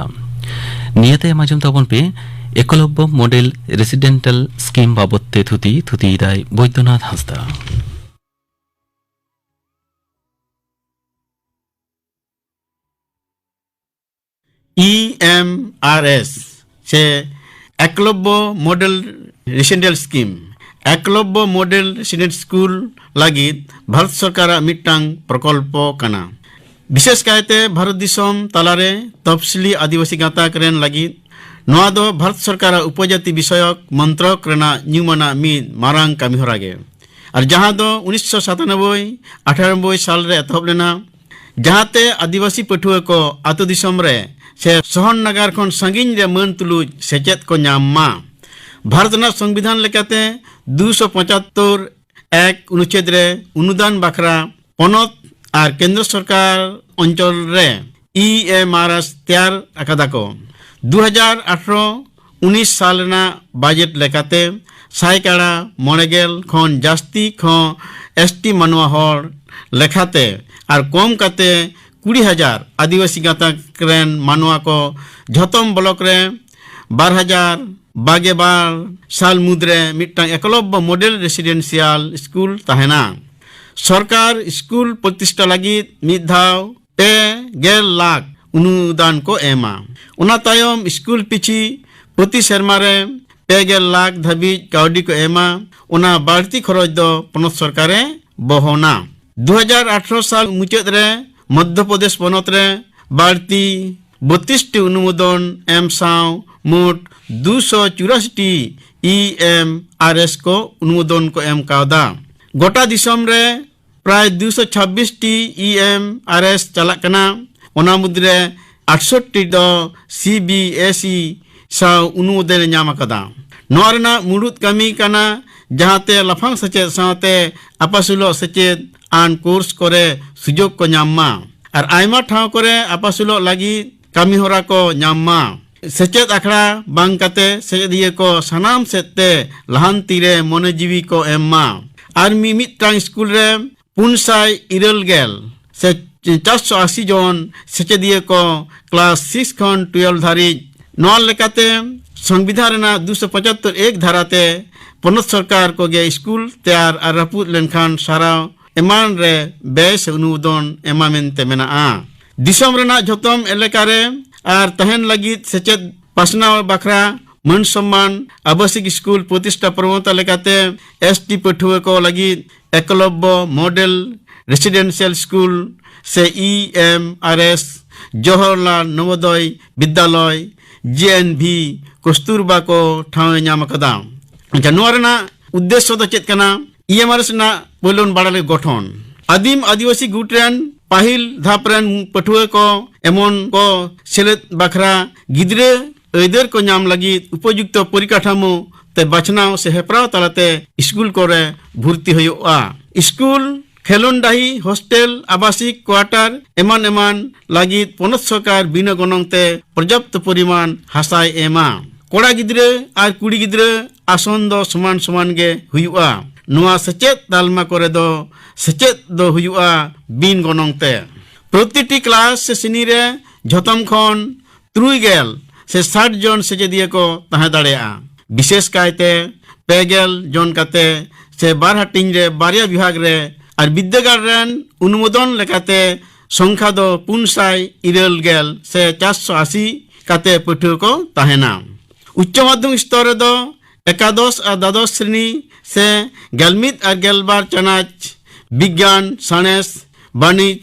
ᱱᱤᱭᱟᱹ ᱛᱟᱭᱚᱢ ᱟᱸᱡᱚᱢ ᱛᱟᱵᱚᱱ ᱯᱮ ᱮᱠᱞᱚᱵᱽᱵᱚ ᱢᱚᱰᱮᱞ ᱨᱮᱥᱤᱰᱮᱱᱴᱟᱞ ᱥᱠᱤᱢ ᱵᱟᱵᱚᱛ ᱛᱮ ᱛᱷᱩᱛᱤ, ᱛᱷᱩᱛᱤᱭᱮᱫᱟᱭ ᱵᱳᱭᱫᱚᱱᱟᱛᱷ ᱦᱟᱸᱥᱫᱟ᱾ ᱤ ᱮᱢ ᱟᱨ ᱮᱥ ᱥᱮ Eklavya model residential scheme, Eklavya model residential school ᱞᱟᱹᱜᱤᱫ ᱵᱷᱟᱨᱚᱛ ᱥᱚᱨᱠᱟᱨᱟᱜ ᱢᱤᱫᱴᱟᱝ ᱯᱨᱚᱠᱚᱞᱯᱚ ᱠᱟᱱᱟ᱾ ᱵᱤᱥᱮᱥ ᱠᱟᱭᱛᱮ ᱵᱷᱟᱨᱚᱛ ᱫᱤᱥᱚᱢ ᱛᱟᱞᱟᱨᱮ ᱛᱚᱯᱥᱤᱞᱤ ᱟᱹᱫᱤᱵᱟᱹᱥᱤ ᱜᱟᱛᱟᱠ ᱨᱮᱱ ᱞᱟᱹᱜᱤᱫ ᱱᱚᱣᱟ ᱫᱚ ᱵᱷᱟᱨᱚᱛ ᱥᱚᱨᱠᱟᱨᱟᱜ ᱩᱯᱚᱡᱟᱹᱛᱤ ᱵᱤᱥᱚᱭᱚᱠ ᱢᱚᱱᱛᱨᱚᱠ ᱨᱮᱱᱟᱜ ᱧᱩᱢᱟᱱᱟᱜ ᱢᱤᱫ ᱢᱟᱨᱟᱝ ᱠᱟᱹᱢᱤᱦᱚᱨᱟ ᱜᱮ, ᱟᱨ ᱡᱟᱦᱟᱸ ᱫᱚ ᱩᱱᱤᱥᱥᱚ ᱥᱟᱛᱟᱱᱚᱵᱵᱳᱭ ᱟᱴᱷᱟᱱᱚᱵᱵᱳᱭ ᱥᱟᱞ ᱨᱮ ᱮᱛᱚᱦᱚᱵ ᱞᱮᱱᱟ, ᱡᱟᱦᱟᱸᱛᱮ ᱟᱹᱫᱤᱵᱟᱹᱥᱤ ᱯᱟᱹᱴᱷᱩᱣᱟᱹ ᱠᱚ ᱟᱹᱛᱩ ᱫᱤᱥᱚᱢ ᱨᱮ ᱥᱮ ᱥᱚᱦᱚᱨ ᱱᱟᱜᱟᱨ ᱠᱷᱚᱱ ᱥᱟᱺᱜᱤᱧ ᱨᱮ ᱢᱟᱹᱱ ᱛᱩᱞᱩᱡ ᱥᱮᱪᱮᱫ ᱠᱚ ᱧᱟᱢ ᱢᱟ᱾ ᱵᱷᱟᱨᱚᱛ ᱨᱮᱱᱟᱜ ᱥᱚᱝᱵᱤᱫᱷᱟᱱ ᱞᱮᱠᱟᱛᱮ ᱫᱩᱥᱚ ᱯᱚᱸᱪᱟᱛᱛᱳᱨ ᱮᱠ ᱚᱱᱩᱪᱷᱮᱫ ᱨᱮ ᱚᱱᱩᱫᱟᱱ ᱵᱟᱠᱷᱨᱟ ᱯᱚᱱᱚᱛ ᱟᱨ ᱠᱮᱱᱫᱨᱚ ᱥᱚᱨᱠᱟᱨ ᱚᱧᱪᱚᱞ ᱨᱮ ᱤ ᱮᱢ ᱟᱨ ᱮᱥ ᱛᱮᱭᱟᱨ ᱟᱠᱟᱫᱟ ᱠᱚ᱾ ᱫᱩ ᱦᱟᱡᱟᱨ ᱟᱴᱷᱨᱚ ᱩᱱᱤᱥ ᱥᱟᱞ ᱨᱮᱱᱟᱜ ᱵᱟᱡᱮᱴ ᱞᱮᱠᱟᱛᱮ ᱥᱟᱭᱠᱟᱲᱟ ᱢᱚᱬᱮ ᱜᱮᱞ ᱠᱷᱚᱱ ᱡᱟᱹᱥᱛᱤ ᱠᱷᱚᱱ ᱮᱥ ᱴᱤ ᱢᱟᱱᱣᱟ ᱦᱚᱲ ᱞᱮᱠᱷᱟᱛᱮ ᱟᱨ ᱠᱚᱢ ᱠᱟᱛᱮ ᱠᱩᱲᱤ ᱦᱟᱡᱟᱨ ᱟᱹᱫᱤᱵᱟᱹᱥᱤ ᱜᱟᱛᱟᱠ ᱨᱮᱱ ᱢᱟᱱᱣᱟ ᱠᱚ ᱡᱷᱚᱛᱚᱢ ᱵᱞᱚᱠ ᱨᱮ ᱵᱟᱨ ᱦᱟᱡᱟᱨ ᱵᱟᱜᱮ ᱵᱟᱨ ᱥᱟᱞ ᱢᱩᱫᱽᱨᱮ ᱢᱤᱫᱴᱟᱝ ᱮᱠᱞᱚᱵᱽᱵᱚ ᱢᱚᱰᱮᱞ ᱨᱮᱥᱤᱰᱮᱱᱥᱤᱭᱟᱞ ᱥᱠᱩᱞ ᱛᱟᱦᱮᱱᱟ᱾ ᱥᱚᱨᱠᱟᱨ ᱥᱠᱩᱞ ᱯᱨᱚᱛᱤᱥᱴᱷᱟ ᱞᱟᱹᱜᱤᱫ ᱢᱤᱫ ᱫᱷᱟᱣ ᱯᱮ ᱜᱮᱞ ᱞᱟᱠᱷ ᱚᱱᱩᱫᱟᱱ ᱠᱚ ᱮᱢᱟ᱾ ᱚᱱᱟ ᱛᱟᱭᱚᱢ ᱥᱠᱩᱞ ᱯᱤᱪᱷᱤ ᱯᱨᱚᱛᱤ ᱥᱮᱨᱢᱟ ᱨᱮ ᱯᱮ ᱜᱮᱞ ᱞᱟᱠᱷ ᱫᱷᱟᱹᱵᱤᱡ ᱠᱟᱹᱣᱰᱤ ᱠᱚ ᱮᱢᱟ᱾ ᱚᱱᱟ ᱵᱟᱹᱲᱛᱤ ᱠᱷᱚᱨᱚᱪ ᱫᱚ ᱯᱚᱱᱚᱛ ᱥᱚᱨᱠᱟᱨᱮ ᱵᱚᱦᱚᱱᱟ᱾ ᱫᱩ ᱦᱟᱡᱟᱨ ᱟᱴᱷᱨᱚ ᱥᱟᱞ ᱢᱩᱪᱟᱹᱫ ᱨᱮ ᱢᱚᱫᱽᱫᱷᱚ ᱯᱨᱚᱫᱮᱥ ᱯᱚᱱᱚᱛ ᱨᱮ ᱵᱟᱹᱲᱛᱤ ᱵᱚᱛᱤᱥ ᱴᱤ ᱚᱱᱩᱢᱳᱫᱚᱱ ᱮᱢ ᱥᱟᱶ ᱢᱳᱴ ᱫᱩᱥᱚ ᱪᱩᱨᱟᱥᱤ T E M R S ᱠᱚ ᱚᱱᱩᱢᱳᱫᱚᱱ ᱠᱚ ᱮᱢ ᱠᱟᱣᱫᱟ᱾ ᱜᱚᱴᱟ ᱫᱤᱥᱚᱢ ᱨᱮ ᱯᱨᱟᱭ ᱫᱩᱥᱚ ᱪᱷᱟᱵᱵᱤᱥ T E M R S ᱪᱟᱞᱟᱜ ᱠᱟᱱᱟ᱾ ᱚᱱᱟ ᱢᱩᱫᱽᱨᱮ ᱟᱴᱥᱚᱴᱴᱤ ᱫᱚ ᱥᱤ ᱵᱤ ᱮᱥ ᱤ ᱥᱟᱶ ᱚᱱᱩᱢᱳᱫᱚᱱ ᱮ ᱧᱟᱢ ᱟᱠᱟᱫᱟ᱾ ᱱᱚᱣᱟ ᱨᱮᱱᱟᱜ ᱢᱩᱲᱩᱫ ᱠᱟᱹᱢᱤ ᱠᱟᱱᱟ ᱡᱟᱦᱟᱸᱛᱮ ᱞᱟᱯᱷᱟᱝ ᱥᱮᱪᱮᱫ ᱥᱟᱶᱛᱮ ᱟᱯᱟᱥᱩᱞᱚᱜ ᱥᱮᱪᱮᱫ ᱟᱱ ᱠᱳᱨᱥ ᱠᱚᱨᱮ ᱥᱩᱡᱳᱜᱽ ᱠᱚ ᱧᱟᱢ ᱢᱟ ᱟᱨ ᱟᱭᱢᱟ ᱴᱷᱟᱶ ᱠᱚᱨᱮ ᱟᱯᱟᱥᱩᱞᱚᱜ ᱞᱟᱹᱜᱤᱫ ᱠᱟᱹᱢᱤ ᱦᱚᱨᱟ ᱠᱚ ᱧᱟᱢ ᱢᱟ᱾ ᱥᱮᱪᱮᱫ ᱟᱠᱷᱲᱟ ᱵᱟᱝ ᱠᱟᱛᱮ ᱥᱮᱪᱮᱫᱤᱭᱟᱹ ᱠᱚ ᱥᱟᱱᱟᱢ ᱥᱮᱫ ᱛᱮ ᱞᱟᱦᱟᱱᱛᱤ ᱨᱮ ᱢᱚᱱᱮ ᱡᱤᱣᱤ ᱠᱚ ᱮᱢ ᱢᱟ ᱟᱨ ᱢᱤᱢᱤᱫᱴᱟᱝ ᱥᱠᱩᱞ ᱨᱮ ᱯᱩᱱ ᱥᱟᱭ ᱤᱨᱟᱹᱞ ᱜᱮᱞ ᱥᱮ ᱪᱟᱨᱥᱚ ᱟᱥᱤ ᱡᱚᱱ ᱥᱮᱪᱮᱫᱤᱭᱟᱹ ᱠᱚ ᱠᱞᱟᱥ ᱥᱤᱠᱥ ᱠᱷᱚᱱ ᱴᱩᱭᱮᱞᱵᱷ ᱫᱷᱟᱹᱨᱤᱡ᱾ ᱱᱚᱣᱟ ᱞᱮᱠᱟᱛᱮ ᱥᱚᱝᱵᱤᱫᱷᱟᱱ ᱨᱮᱱᱟᱜ ᱫᱩᱥᱚ ᱯᱚᱸᱪᱟᱛᱛᱳᱨ ᱮᱠ ᱫᱷᱟᱨᱟᱛᱮ ᱯᱚᱱᱚᱛ ᱥᱚᱨᱠᱟᱨ ᱠᱚᱜᱮ ᱥᱠᱩᱞ ᱛᱮᱭᱟᱨ ᱟᱨ ᱨᱟᱹᱯᱩᱫ ᱞᱮᱱᱠᱷᱟᱱ ᱥᱟᱨᱟᱣ ᱮᱢᱟᱱ ᱨᱮ ᱵᱮᱭ ᱥᱮ ᱚᱱᱩᱢᱳᱫᱚᱱ ᱮᱢᱟ ᱢᱮᱱᱛᱮ ᱢᱮᱱᱟᱜᱼᱟ᱾ ᱫᱤᱥᱚᱢ ᱨᱮᱱᱟᱜ ᱡᱷᱚᱛᱚᱢ ᱮᱞᱟᱠᱟ ᱨᱮ ᱟᱨ ᱛᱟᱦᱮᱱ ᱞᱟᱹᱜᱤᱫ ᱥᱮᱪᱮᱫ ᱯᱟᱥᱱᱟᱣ ᱵᱟᱠᱷᱨᱟ ᱢᱟᱹᱱ ᱥᱚᱢᱢᱟᱱ ᱟᱵᱟᱥᱤᱠ ᱥᱠᱩᱞ ᱯᱨᱚᱛᱤᱥᱴᱷᱟ ᱯᱨᱚᱵᱚᱱᱛᱟ ᱞᱮᱠᱟᱛᱮ ᱮᱥ ᱴᱤ ᱯᱟᱹᱴᱷᱩᱣᱟᱹ ᱠᱚ ᱞᱟᱹᱜᱤᱫ ᱮᱠᱞᱚᱵᱵᱚ ᱢᱚᱰᱮᱞ ᱨᱮᱥᱤᱰᱮᱱᱥᱤᱭᱟᱞ ᱥᱠᱩᱞ ᱥᱮ E M R S, Jawaharlal ᱱᱚᱵᱳᱫᱚᱭ ᱵᱤᱫᱽᱫᱟᱞᱚᱭ, ᱡᱮ ᱮᱱ ᱵᱷᱤ, ᱠᱚᱥᱛᱩᱨᱵᱟ ᱠᱚ ᱴᱷᱟᱶ ᱮ ᱧᱟᱢ ᱟᱠᱟᱫᱟ᱾ ᱟᱪᱪᱷᱟ, ᱱᱚᱣᱟ ᱨᱮᱱᱟᱜ ᱩᱫᱽᱫᱮᱥᱥᱚ ᱫᱚ ᱪᱮᱫ ᱠᱟᱱᱟ? ᱤ ᱮᱢ ᱟᱨ ᱮᱥ ᱨᱮᱱᱟᱜ ᱯᱳᱭᱞᱳ ᱵᱟᱲᱟᱭ ᱞᱟᱹᱜᱤᱫ ᱜᱚᱴᱷᱚᱱ᱾ ᱟᱹᱫᱤᱢ ᱟᱹᱫᱤᱵᱟᱹᱥᱤ ᱜᱩᱴ ᱨᱮᱱ ᱯᱟᱹᱦᱤᱞ ᱫᱷᱟᱯ ᱨᱮᱱ ᱯᱟᱹᱴᱷᱩᱣᱟᱹ ᱠᱚ ᱮᱢᱚᱱ ᱠᱚ ᱥᱮᱞᱮᱫ ᱵᱟᱠᱷᱨᱟ ᱜᱤᱫᱽᱨᱟᱹ ᱟᱹᱭᱫᱟᱹᱨ ᱠᱚ ᱧᱟᱢ ᱞᱟᱹᱜᱤᱫ ᱩᱯᱚᱡᱩᱠᱛᱚ ᱯᱚᱨᱤᱠᱟᱴᱷᱟᱢᱳ ᱛᱮ ᱵᱟᱪᱷᱱᱟᱣ ᱥᱮ ᱦᱮᱯᱨᱟᱣ ᱛᱟᱞᱟᱛᱮ ᱥᱠᱩᱞ ᱠᱚᱨᱮ ᱵᱷᱩᱨᱛᱤ ᱦᱩᱭᱩᱜᱼᱟ᱾ ᱥᱠᱩᱞ, ᱠᱷᱮᱞᱳᱱ ᱰᱟᱹᱦᱤ, ᱦᱳᱥᱴᱮᱞ, ᱟᱵᱟᱥᱤᱠ ᱠᱣᱟᱴᱟᱨ ᱮᱢᱟᱱ ᱮᱢᱟᱱ ᱞᱟᱹᱜᱤᱫ ᱯᱚᱱᱚᱛ ᱥᱚᱨᱠᱟᱨ ᱵᱤᱱᱟᱹ ᱜᱚᱱᱚᱝ ᱛᱮ ᱯᱚᱨᱡᱟᱯᱛᱚ ᱯᱚᱨᱤᱢᱟᱱ ᱦᱟᱥᱟᱭ ᱮᱢᱟ᱾ ᱠᱚᱲᱟ ᱜᱤᱫᱽᱨᱟᱹ ᱟᱨ ᱠᱩᱲᱤ ᱜᱤᱫᱽᱨᱟᱹ ᱟᱥᱚᱱ ᱫᱚ ᱥᱚᱢᱟᱱ ᱥᱚᱢᱟᱱ ᱜᱮ ᱦᱩᱭᱩᱜᱼᱟ᱾ ᱱᱚᱣᱟ ᱥᱮᱪᱮᱫ ᱛᱟᱞᱢᱟ ᱠᱚᱨᱮ ᱫᱚ ᱥᱮᱪᱮᱫ ᱫᱚ ᱦᱩᱭᱩᱜᱼᱟ ᱵᱤᱱ ᱜᱚᱱᱚᱝ ᱛᱮ᱾ ᱯᱨᱚᱛᱤᱴᱤ ᱠᱞᱟᱥ ᱥᱮ ᱥᱨᱮᱱᱤ ᱨᱮ ᱡᱷᱚᱛᱚᱢ ᱠᱷᱚᱱ ᱛᱩᱨᱩᱭ ᱜᱮᱞ ᱥᱮ ᱥᱟᱴ ᱡᱚᱱ ᱥᱮᱪᱮᱫᱤᱭᱟᱹ ᱠᱚ ᱛᱟᱦᱮᱸ ᱫᱟᱲᱮᱭᱟᱜᱼᱟ᱾ ᱵᱤᱥᱮᱥ ᱠᱟᱭᱛᱮ ᱯᱮ ᱜᱮᱞ ᱡᱚᱱ ᱠᱟᱛᱮ ᱥᱮ ᱵᱟᱨ ᱦᱟᱹᱴᱤᱧ ᱨᱮ ᱵᱟᱨᱭᱟ ᱵᱤᱵᱷᱟᱜᱽ ᱨᱮ ᱟᱨ ᱵᱤᱫᱽᱫᱟᱹᱜᱟᱲ ᱨᱮᱱ ᱚᱱᱩᱢᱳᱫᱚᱱ ᱞᱮᱠᱟᱛᱮ ᱥᱚᱝᱠᱷᱟ ᱫᱚ ᱯᱩᱱ ᱥᱟᱭ ᱤᱨᱟᱹᱞ ᱜᱮᱞ ᱥᱮ ᱪᱟᱨᱥᱚ ᱟᱥᱤ ᱠᱟᱛᱮ ᱯᱟᱹᱴᱷᱩᱣᱟᱹ ᱠᱚ ᱛᱟᱦᱮᱱᱟ᱾ ᱩᱪᱪᱚ ᱢᱟᱫᱽᱫᱷᱚᱢᱤᱠ ᱥᱛᱚᱨ ᱨᱮᱫᱚ ᱮᱠᱟᱫᱚᱥ ᱟᱨ ᱫᱟᱫᱚᱥ ᱥᱨᱮᱱᱤ ᱥᱮ ᱜᱮᱞᱢᱤᱫ ᱟᱨ ᱜᱮᱞᱵᱟᱨ ᱪᱟᱱᱟᱪ ᱵᱤᱜᱽᱜᱟᱱ, ᱥᱟᱬᱮᱥ, ᱵᱟᱹᱱᱤᱡᱽ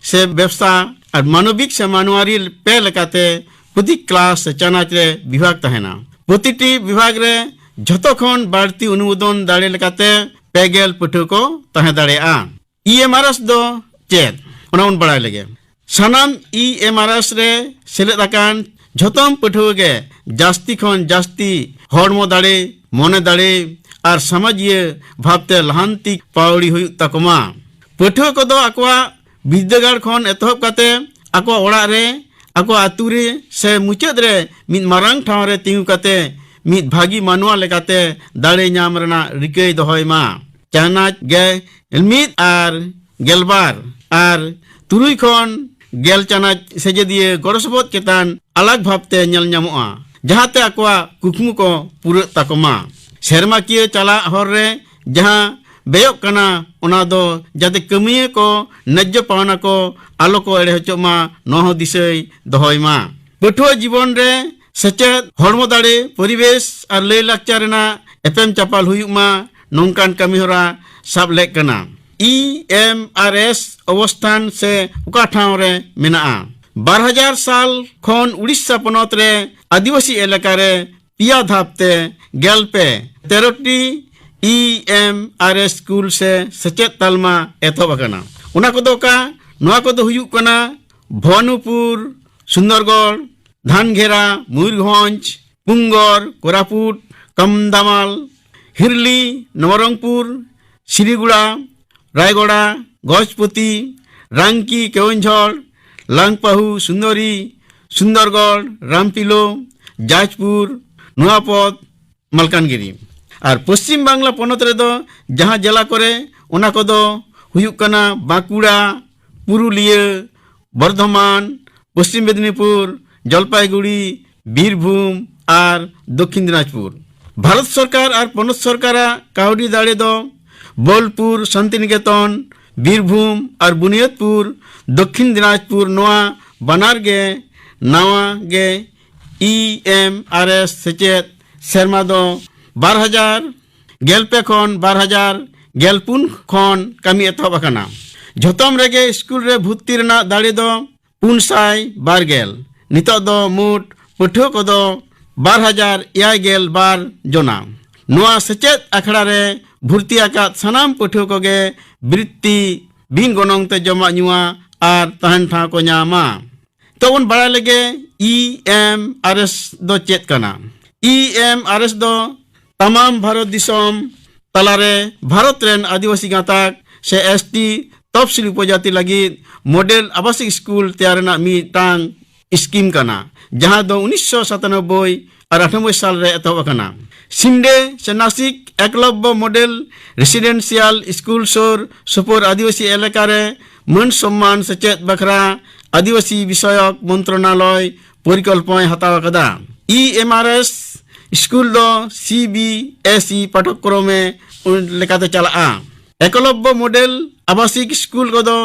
ᱥᱮ ᱵᱮᱵᱽᱥᱟ ᱟᱨ ᱢᱟᱱᱚᱵᱤᱠ ᱥᱮ ᱢᱟᱱᱣᱟᱨᱤ ᱯᱮ ᱞᱮᱠᱟᱛᱮ ᱯᱨᱚᱛᱤ ᱠᱞᱟᱥ ᱥᱮ ᱪᱟᱱᱟᱪ ᱨᱮ ᱵᱤᱵᱷᱟᱜᱽ ᱛᱟᱦᱮᱱᱟ᱾ ᱯᱨᱚᱛᱤᱴᱤ ᱵᱤᱵᱷᱟᱜᱽ ᱨᱮ ᱡᱷᱚᱛᱚ ᱠᱷᱚᱱ ᱵᱟᱹᱲᱛᱤ ᱚᱱᱩᱢᱳᱫᱚᱱ ᱫᱟᱲᱮ ᱞᱮᱠᱟᱛᱮ ᱯᱮ ᱜᱮᱞ ᱯᱟᱹᱴᱷᱩᱣᱟᱹ ᱠᱚ ᱛᱟᱦᱮᱸ ᱫᱟᱲᱮᱭᱟᱜᱼᱟ᱾ ᱤ ᱮᱢ ᱟᱨ ᱮᱥ ᱫᱚ ᱪᱮᱫ? ᱚᱱᱟ ᱵᱚᱱ ᱵᱟᱲᱟᱭ ᱞᱮᱜᱮ᱾ ᱥᱟᱱᱟᱢ ᱤ ᱮᱢ ᱟᱨ ᱮᱥ ᱨᱮ ᱥᱮᱞᱮᱫ ᱟᱠᱟᱱ ᱡᱷᱚᱛᱚᱢ ᱯᱟᱹᱴᱷᱩᱣᱟᱹ ᱜᱮ ᱡᱟᱹᱥᱛᱤ ᱠᱷᱚᱱ ᱡᱟᱹᱥᱛᱤ ᱦᱚᱲᱢᱚ ᱫᱟᱲᱮ, ᱢᱚᱱᱮ ᱫᱟᱲᱮ ᱟᱨ ᱥᱟᱢᱟᱡᱤᱭᱟᱹ ᱵᱷᱟᱵᱽᱛᱮ ᱞᱟᱦᱟᱱᱛᱤ ᱯᱟᱹᱣᱲᱤ ᱦᱩᱭᱩᱜ ᱛᱟᱠᱚ ᱢᱟ᱾ ᱯᱟᱹᱴᱷᱩᱣᱟᱹ ᱠᱚᱫᱚ ᱟᱠᱚᱣᱟᱜ ᱵᱤᱨᱫᱟᱹᱜᱟᱲ ᱠᱷᱚᱱ ᱮᱛᱚᱦᱚᱵ ᱠᱟᱛᱮ ᱟᱠᱚᱣᱟᱜ ᱚᱲᱟᱜ ᱨᱮ, ᱟᱠᱚᱣᱟᱜ ᱟᱹᱛᱩ ᱨᱮ ᱥᱮ ᱢᱩᱪᱟᱹᱫ ᱨᱮ ᱢᱤᱫ ᱢᱟᱨᱟᱝ ᱴᱷᱟᱶ ᱨᱮ ᱛᱤᱸᱜᱩ ᱠᱟᱛᱮ ᱢᱤᱫ ᱵᱷᱟᱹᱜᱤ ᱢᱟᱱᱣᱟ ᱞᱮᱠᱟᱛᱮ ᱫᱟᱲᱮ ᱧᱟᱢ ᱨᱮᱱᱟᱜ ᱨᱤᱠᱟᱹᱭ ᱫᱚᱦᱚᱭ ᱢᱟ᱾ ᱪᱟᱱᱟᱪ ᱜᱮᱞ ᱢᱤᱫ ᱟᱨ ᱜᱮᱞᱵᱟᱨ ᱟᱨ ᱛᱩᱨᱩᱭ ᱠᱷᱚᱱ ᱜᱮᱞ ᱪᱟᱱᱟᱪ ᱥᱮᱪᱮᱫᱤᱭᱟᱹ ᱜᱚᱲᱚ ᱥᱚᱯᱚᱦᱚᱫ ᱪᱮᱛᱟᱱ ᱟᱞᱟᱜᱽ ᱵᱷᱟᱵᱽᱛᱮ ᱧᱮᱞ ᱧᱟᱢᱚᱜᱼᱟ, ᱡᱟᱦᱟᱸᱛᱮ ᱟᱠᱚᱣᱟᱜ ᱠᱩᱠᱢᱩ ᱠᱚ ᱯᱩᱨᱟᱹᱜ ᱛᱟᱠᱚ ᱢᱟ᱾ ᱥᱮᱨᱢᱟᱠᱤᱭᱟᱹ ᱪᱟᱞᱟᱜ ᱦᱚᱨ ᱨᱮ ᱡᱟᱦᱟᱸ ᱵᱮᱭᱚᱜ ᱠᱟᱱᱟ, ᱚᱱᱟ ᱫᱚ ᱡᱟᱛᱮ ᱠᱟᱹᱢᱤᱭᱟᱹ ᱠᱚ ᱱᱟᱡᱽᱡᱚ ᱯᱟᱣᱱᱟ ᱠᱚ ᱟᱞᱚ ᱠᱚ ᱮᱲᱮ ᱦᱚᱪᱚᱜ ᱢᱟ, ᱱᱚᱣᱟ ᱦᱚᱸ ᱫᱤᱥᱟᱹᱭ ᱫᱚᱦᱚᱭ ᱢᱟ᱾ ᱯᱟᱹᱴᱷᱩᱣᱟᱹ ᱡᱤᱵᱚᱱ ᱨᱮ ᱥᱮᱪᱮᱫ, ᱦᱚᱲᱢᱚ ᱫᱟᱲᱮ, ᱯᱚᱨᱤᱵᱮᱥ ᱟᱨ ᱞᱟᱹᱭ ᱞᱟᱠᱪᱟᱨ ᱨᱮᱱᱟᱜ ᱮᱯᱮᱢ ᱪᱟᱯᱟᱞ ᱦᱩᱭᱩᱜ ᱢᱟ, ᱱᱚᱝᱠᱟᱱ ᱠᱟᱹᱢᱤ ᱦᱚᱨᱟ ᱥᱟᱵ ᱞᱮᱫ ᱠᱟᱱᱟ᱾ ᱤ ᱮᱢ ᱟᱨ ᱮᱥ ᱚᱵᱚᱥᱛᱷᱟᱱ ᱥᱮ ᱚᱠᱟ ᱴᱷᱟᱶ ᱨᱮ ᱢᱮᱱᱟᱜᱼᱟ? ᱵᱟᱨ ᱦᱟᱡᱟᱨ ᱥᱟᱞ ᱠᱷᱚᱱ ᱩᱲᱤᱥᱥᱟ ᱯᱚᱱᱚᱛ ᱨᱮ ᱟᱹᱫᱤᱵᱟᱹᱥᱤ ᱮᱞᱟᱠᱟ ᱨᱮ ᱯᱮᱭᱟ ᱫᱷᱟᱯ ᱛᱮ ᱜᱮᱞ ᱯᱮ, ᱛᱮᱨᱚ T E M R S school ᱥᱮ ᱥᱮᱪᱮᱫ ᱛᱟᱞᱢᱟ ᱮᱛᱚᱦᱚᱵ ᱟᱠᱟᱱᱟ᱾ ᱚᱱᱟ ᱠᱚᱫᱚ ᱚᱠᱟ? ᱱᱚᱣᱟ ᱠᱚᱫᱚ ᱦᱩᱭᱩᱜ ᱠᱟᱱᱟ ᱵᱷᱚᱱᱩᱯᱩᱨ, ᱥᱩᱱᱫᱚᱨᱜᱚᱲ, ᱫᱷᱟᱱᱜᱷᱮᱨᱟ, ᱢᱚᱭᱩᱨᱵᱷᱚᱸᱡᱽ, ᱯᱩᱝᱜᱚᱨ, ᱠᱳᱨᱟᱯᱩᱴ, ᱠᱟᱢᱫᱟᱢᱟᱞ, ᱦᱤᱨᱞᱤ, ᱱᱚᱵᱚᱨᱚᱝᱯᱩᱨ, ᱥᱤᱨᱤᱜᱩᱲᱟ, ᱨᱟᱭᱜᱚᱲᱟ, ᱜᱚᱡᱽᱯᱚᱛᱤ, ᱨᱟᱝᱠᱤ, ᱠᱮᱣᱚᱱᱡᱷᱚᱲ, ᱞᱟᱝᱯᱟᱦᱩ, ᱥᱩᱱᱫᱚᱨᱤ, ᱥᱩᱱᱫᱚᱨᱜᱚᱲ, ᱨᱟᱢᱯᱤᱞᱳ, ᱡᱟᱡᱽᱯᱩᱨ, ᱱᱚᱣᱟᱯᱚᱫ, ᱢᱟᱞᱠᱟᱱᱜᱤᱨᱤ᱾ ᱟᱨ ᱯᱚᱥᱪᱤᱢ ᱵᱟᱝᱞᱟ ᱯᱚᱱᱚᱛ ᱨᱮᱫᱚ ᱡᱟᱦᱟᱸ ᱡᱮᱞᱟ ᱠᱚᱨᱮ, ᱚᱱᱟ ᱠᱚᱫᱚ ᱦᱩᱭᱩᱜ ᱠᱟᱱᱟ ᱵᱟᱸᱠᱩᱲᱟ, ᱯᱩᱨᱩᱞᱤᱭᱟᱹ, ᱵᱚᱨᱫᱷᱚᱢᱟᱱ, ᱯᱚᱥᱪᱤᱢ ᱢᱮᱫᱤᱱᱤᱯᱩᱨ, ᱡᱚᱞᱯᱟᱭᱜᱩᱲᱤ, ᱵᱤᱨᱵᱷᱩᱢ ᱟᱨ ᱫᱚᱠᱠᱷᱤᱱ ᱫᱤᱱᱟᱡᱽᱯᱩᱨ᱾ ᱵᱷᱟᱨᱚᱛ ᱥᱚᱨᱠᱟᱨ ᱟᱨ ᱯᱚᱱᱚᱛ ᱥᱚᱨᱠᱟᱨᱟᱜ ᱠᱟᱹᱣᱰᱤ ᱫᱟᱲᱮ ᱫᱚ ᱵᱳᱞᱯᱩᱨ, ᱥᱟᱱᱛᱤᱱᱤᱠᱮᱛᱚᱱ, ᱵᱤᱨᱵᱷᱩᱢ ᱟᱨ ᱵᱩᱱᱤᱭᱟᱹᱫᱽᱯᱩᱨ, ᱫᱚᱠᱠᱷᱤᱱ ᱫᱤᱱᱟᱡᱽᱯᱩᱨ, ᱱᱚᱣᱟ ᱵᱟᱱᱟᱨ ᱜᱮ ᱱᱟᱣᱟ ᱜᱮ ᱤ ᱮᱢ ᱟᱨ ᱮᱥ ᱥᱮᱪᱮᱫ ᱥᱮᱨᱢᱟ ᱫᱚ ᱵᱟᱨ ᱦᱟᱡᱟᱨ ᱜᱮᱞ ᱯᱮ ᱠᱷᱚᱱ ᱵᱟᱨ ᱦᱟᱡᱟᱨ ᱜᱮᱞ ᱯᱩᱱ ᱠᱷᱚᱱ ᱠᱟᱹᱢᱤ ᱮᱛᱚᱦᱚᱵ ᱟᱠᱟᱱᱟ᱾ ᱡᱷᱚᱛᱚᱢ ᱨᱮᱜᱮ ᱥᱠᱩᱞ ᱨᱮ ᱵᱷᱩᱨᱛᱤ ᱨᱮᱱᱟᱜ ᱫᱟᱲᱮ ᱫᱚ ᱯᱩᱱ ᱥᱟᱭ ᱵᱟᱨ ᱜᱮᱞ᱾ ᱱᱤᱛᱚᱜ ᱫᱚ ᱢᱳᱴ ᱯᱟᱹᱴᱷᱩᱣᱟᱹ ᱠᱚᱫᱚ ᱵᱟᱨ ᱦᱟᱡᱟᱨ ᱮᱭᱟᱭ ᱜᱮᱞ ᱵᱟᱨ ᱡᱚᱱᱟ᱾ ᱱᱚᱣᱟ ᱥᱮᱪᱮᱫ ᱟᱠᱷᱲᱟ ᱨᱮ ᱵᱷᱩᱨᱛᱤ ᱟᱠᱟᱫ ᱥᱟᱱᱟᱢ ᱯᱟᱹᱴᱷᱩᱣᱟᱹ ᱠᱚᱜᱮ ᱵᱨᱤᱛᱛᱤ, ᱵᱤᱱ ᱜᱚᱱᱚᱝ ᱛᱮ ᱡᱚᱢᱟᱜ ᱧᱩᱣᱟᱜ ᱟᱨ ᱛᱟᱦᱮᱱ ᱴᱷᱟᱶ ᱠᱚ ᱧᱟᱢᱟ᱾ ᱛᱚ ᱵᱚᱱ ᱵᱟᱲᱟᱭ ᱞᱮᱜᱮ, ᱤ ᱮᱢ ᱟᱨ ᱮᱥ ᱫᱚ ᱪᱮᱫ ᱠᱟᱱᱟ? ᱤ ᱮᱢ ᱟᱨ ᱮᱥ ᱫᱚ ᱛᱟᱢᱟᱢ ᱵᱷᱟᱨᱚᱛ ᱫᱤᱥᱚᱢ ᱛᱟᱞᱟᱨᱮ ᱵᱷᱟᱨᱚᱛ ᱨᱮᱱ ᱟᱹᱫᱤᱵᱟᱹᱥᱤ ᱜᱟᱸᱛᱟᱠ ᱥᱮ ᱮᱥ ᱴᱤ ᱛᱚᱯᱥᱤᱞ ᱩᱯᱚᱡᱟᱹᱛᱤ ᱞᱟᱹᱜᱤᱫ ᱢᱚᱰᱮᱞ ᱟᱵᱟᱥᱤᱠ ᱥᱠᱩᱞ ᱛᱮᱭᱟᱨ ᱨᱮᱱᱟᱜ ᱢᱤᱫᱴᱟᱝ ᱥᱠᱤᱢ ᱠᱟᱱᱟ, ᱡᱟᱦᱟᱸ ᱫᱚ ᱩᱱᱤᱥᱥᱚ ᱥᱟᱛᱟᱱᱚᱵᱵᱳᱭ ᱟᱨ ᱟᱴᱷᱟᱱᱚᱵᱵᱳᱭ ᱥᱟᱞ ᱨᱮ ᱮᱛᱚᱦᱚᱵ ᱟᱠᱟᱱᱟ᱾ ᱥᱤᱱᱰᱮ ᱥᱮ Nashik Eklavya model residential school ᱥᱩᱨ ᱥᱩᱯᱩᱨ ᱟᱹᱫᱤᱵᱟᱹᱥᱤ ᱮᱞᱟᱠᱟ ᱨᱮ ᱢᱟᱹᱱ ᱥᱚᱢᱢᱟᱱ ᱥᱮᱪᱮᱫ ᱵᱟᱠᱷᱨᱟ ᱟᱹᱫᱤᱵᱟᱹᱥᱤ ᱵᱤᱥᱚᱭᱚᱠ ᱢᱚᱱᱛᱨᱚᱱᱟᱞᱚᱭ ᱯᱚᱨᱤᱠᱚᱞᱯᱚᱱᱟᱭ ᱦᱟᱛᱟᱣ ᱟᱠᱟᱫᱟ᱾ E M R S school ᱫᱚ ᱥᱤ ᱵᱤ ᱮᱥ ᱤ ᱯᱟᱴᱷᱚᱠᱨᱚᱢᱮ ᱞᱮᱠᱟᱛᱮ ᱪᱟᱞᱟᱜᱼᱟ᱾ ᱮᱠᱞᱚᱵᱵᱚ ᱢᱚᱰᱮᱞ ᱟᱵᱟᱥᱤᱠ ᱥᱠᱩᱞ ᱠᱚᱫᱚ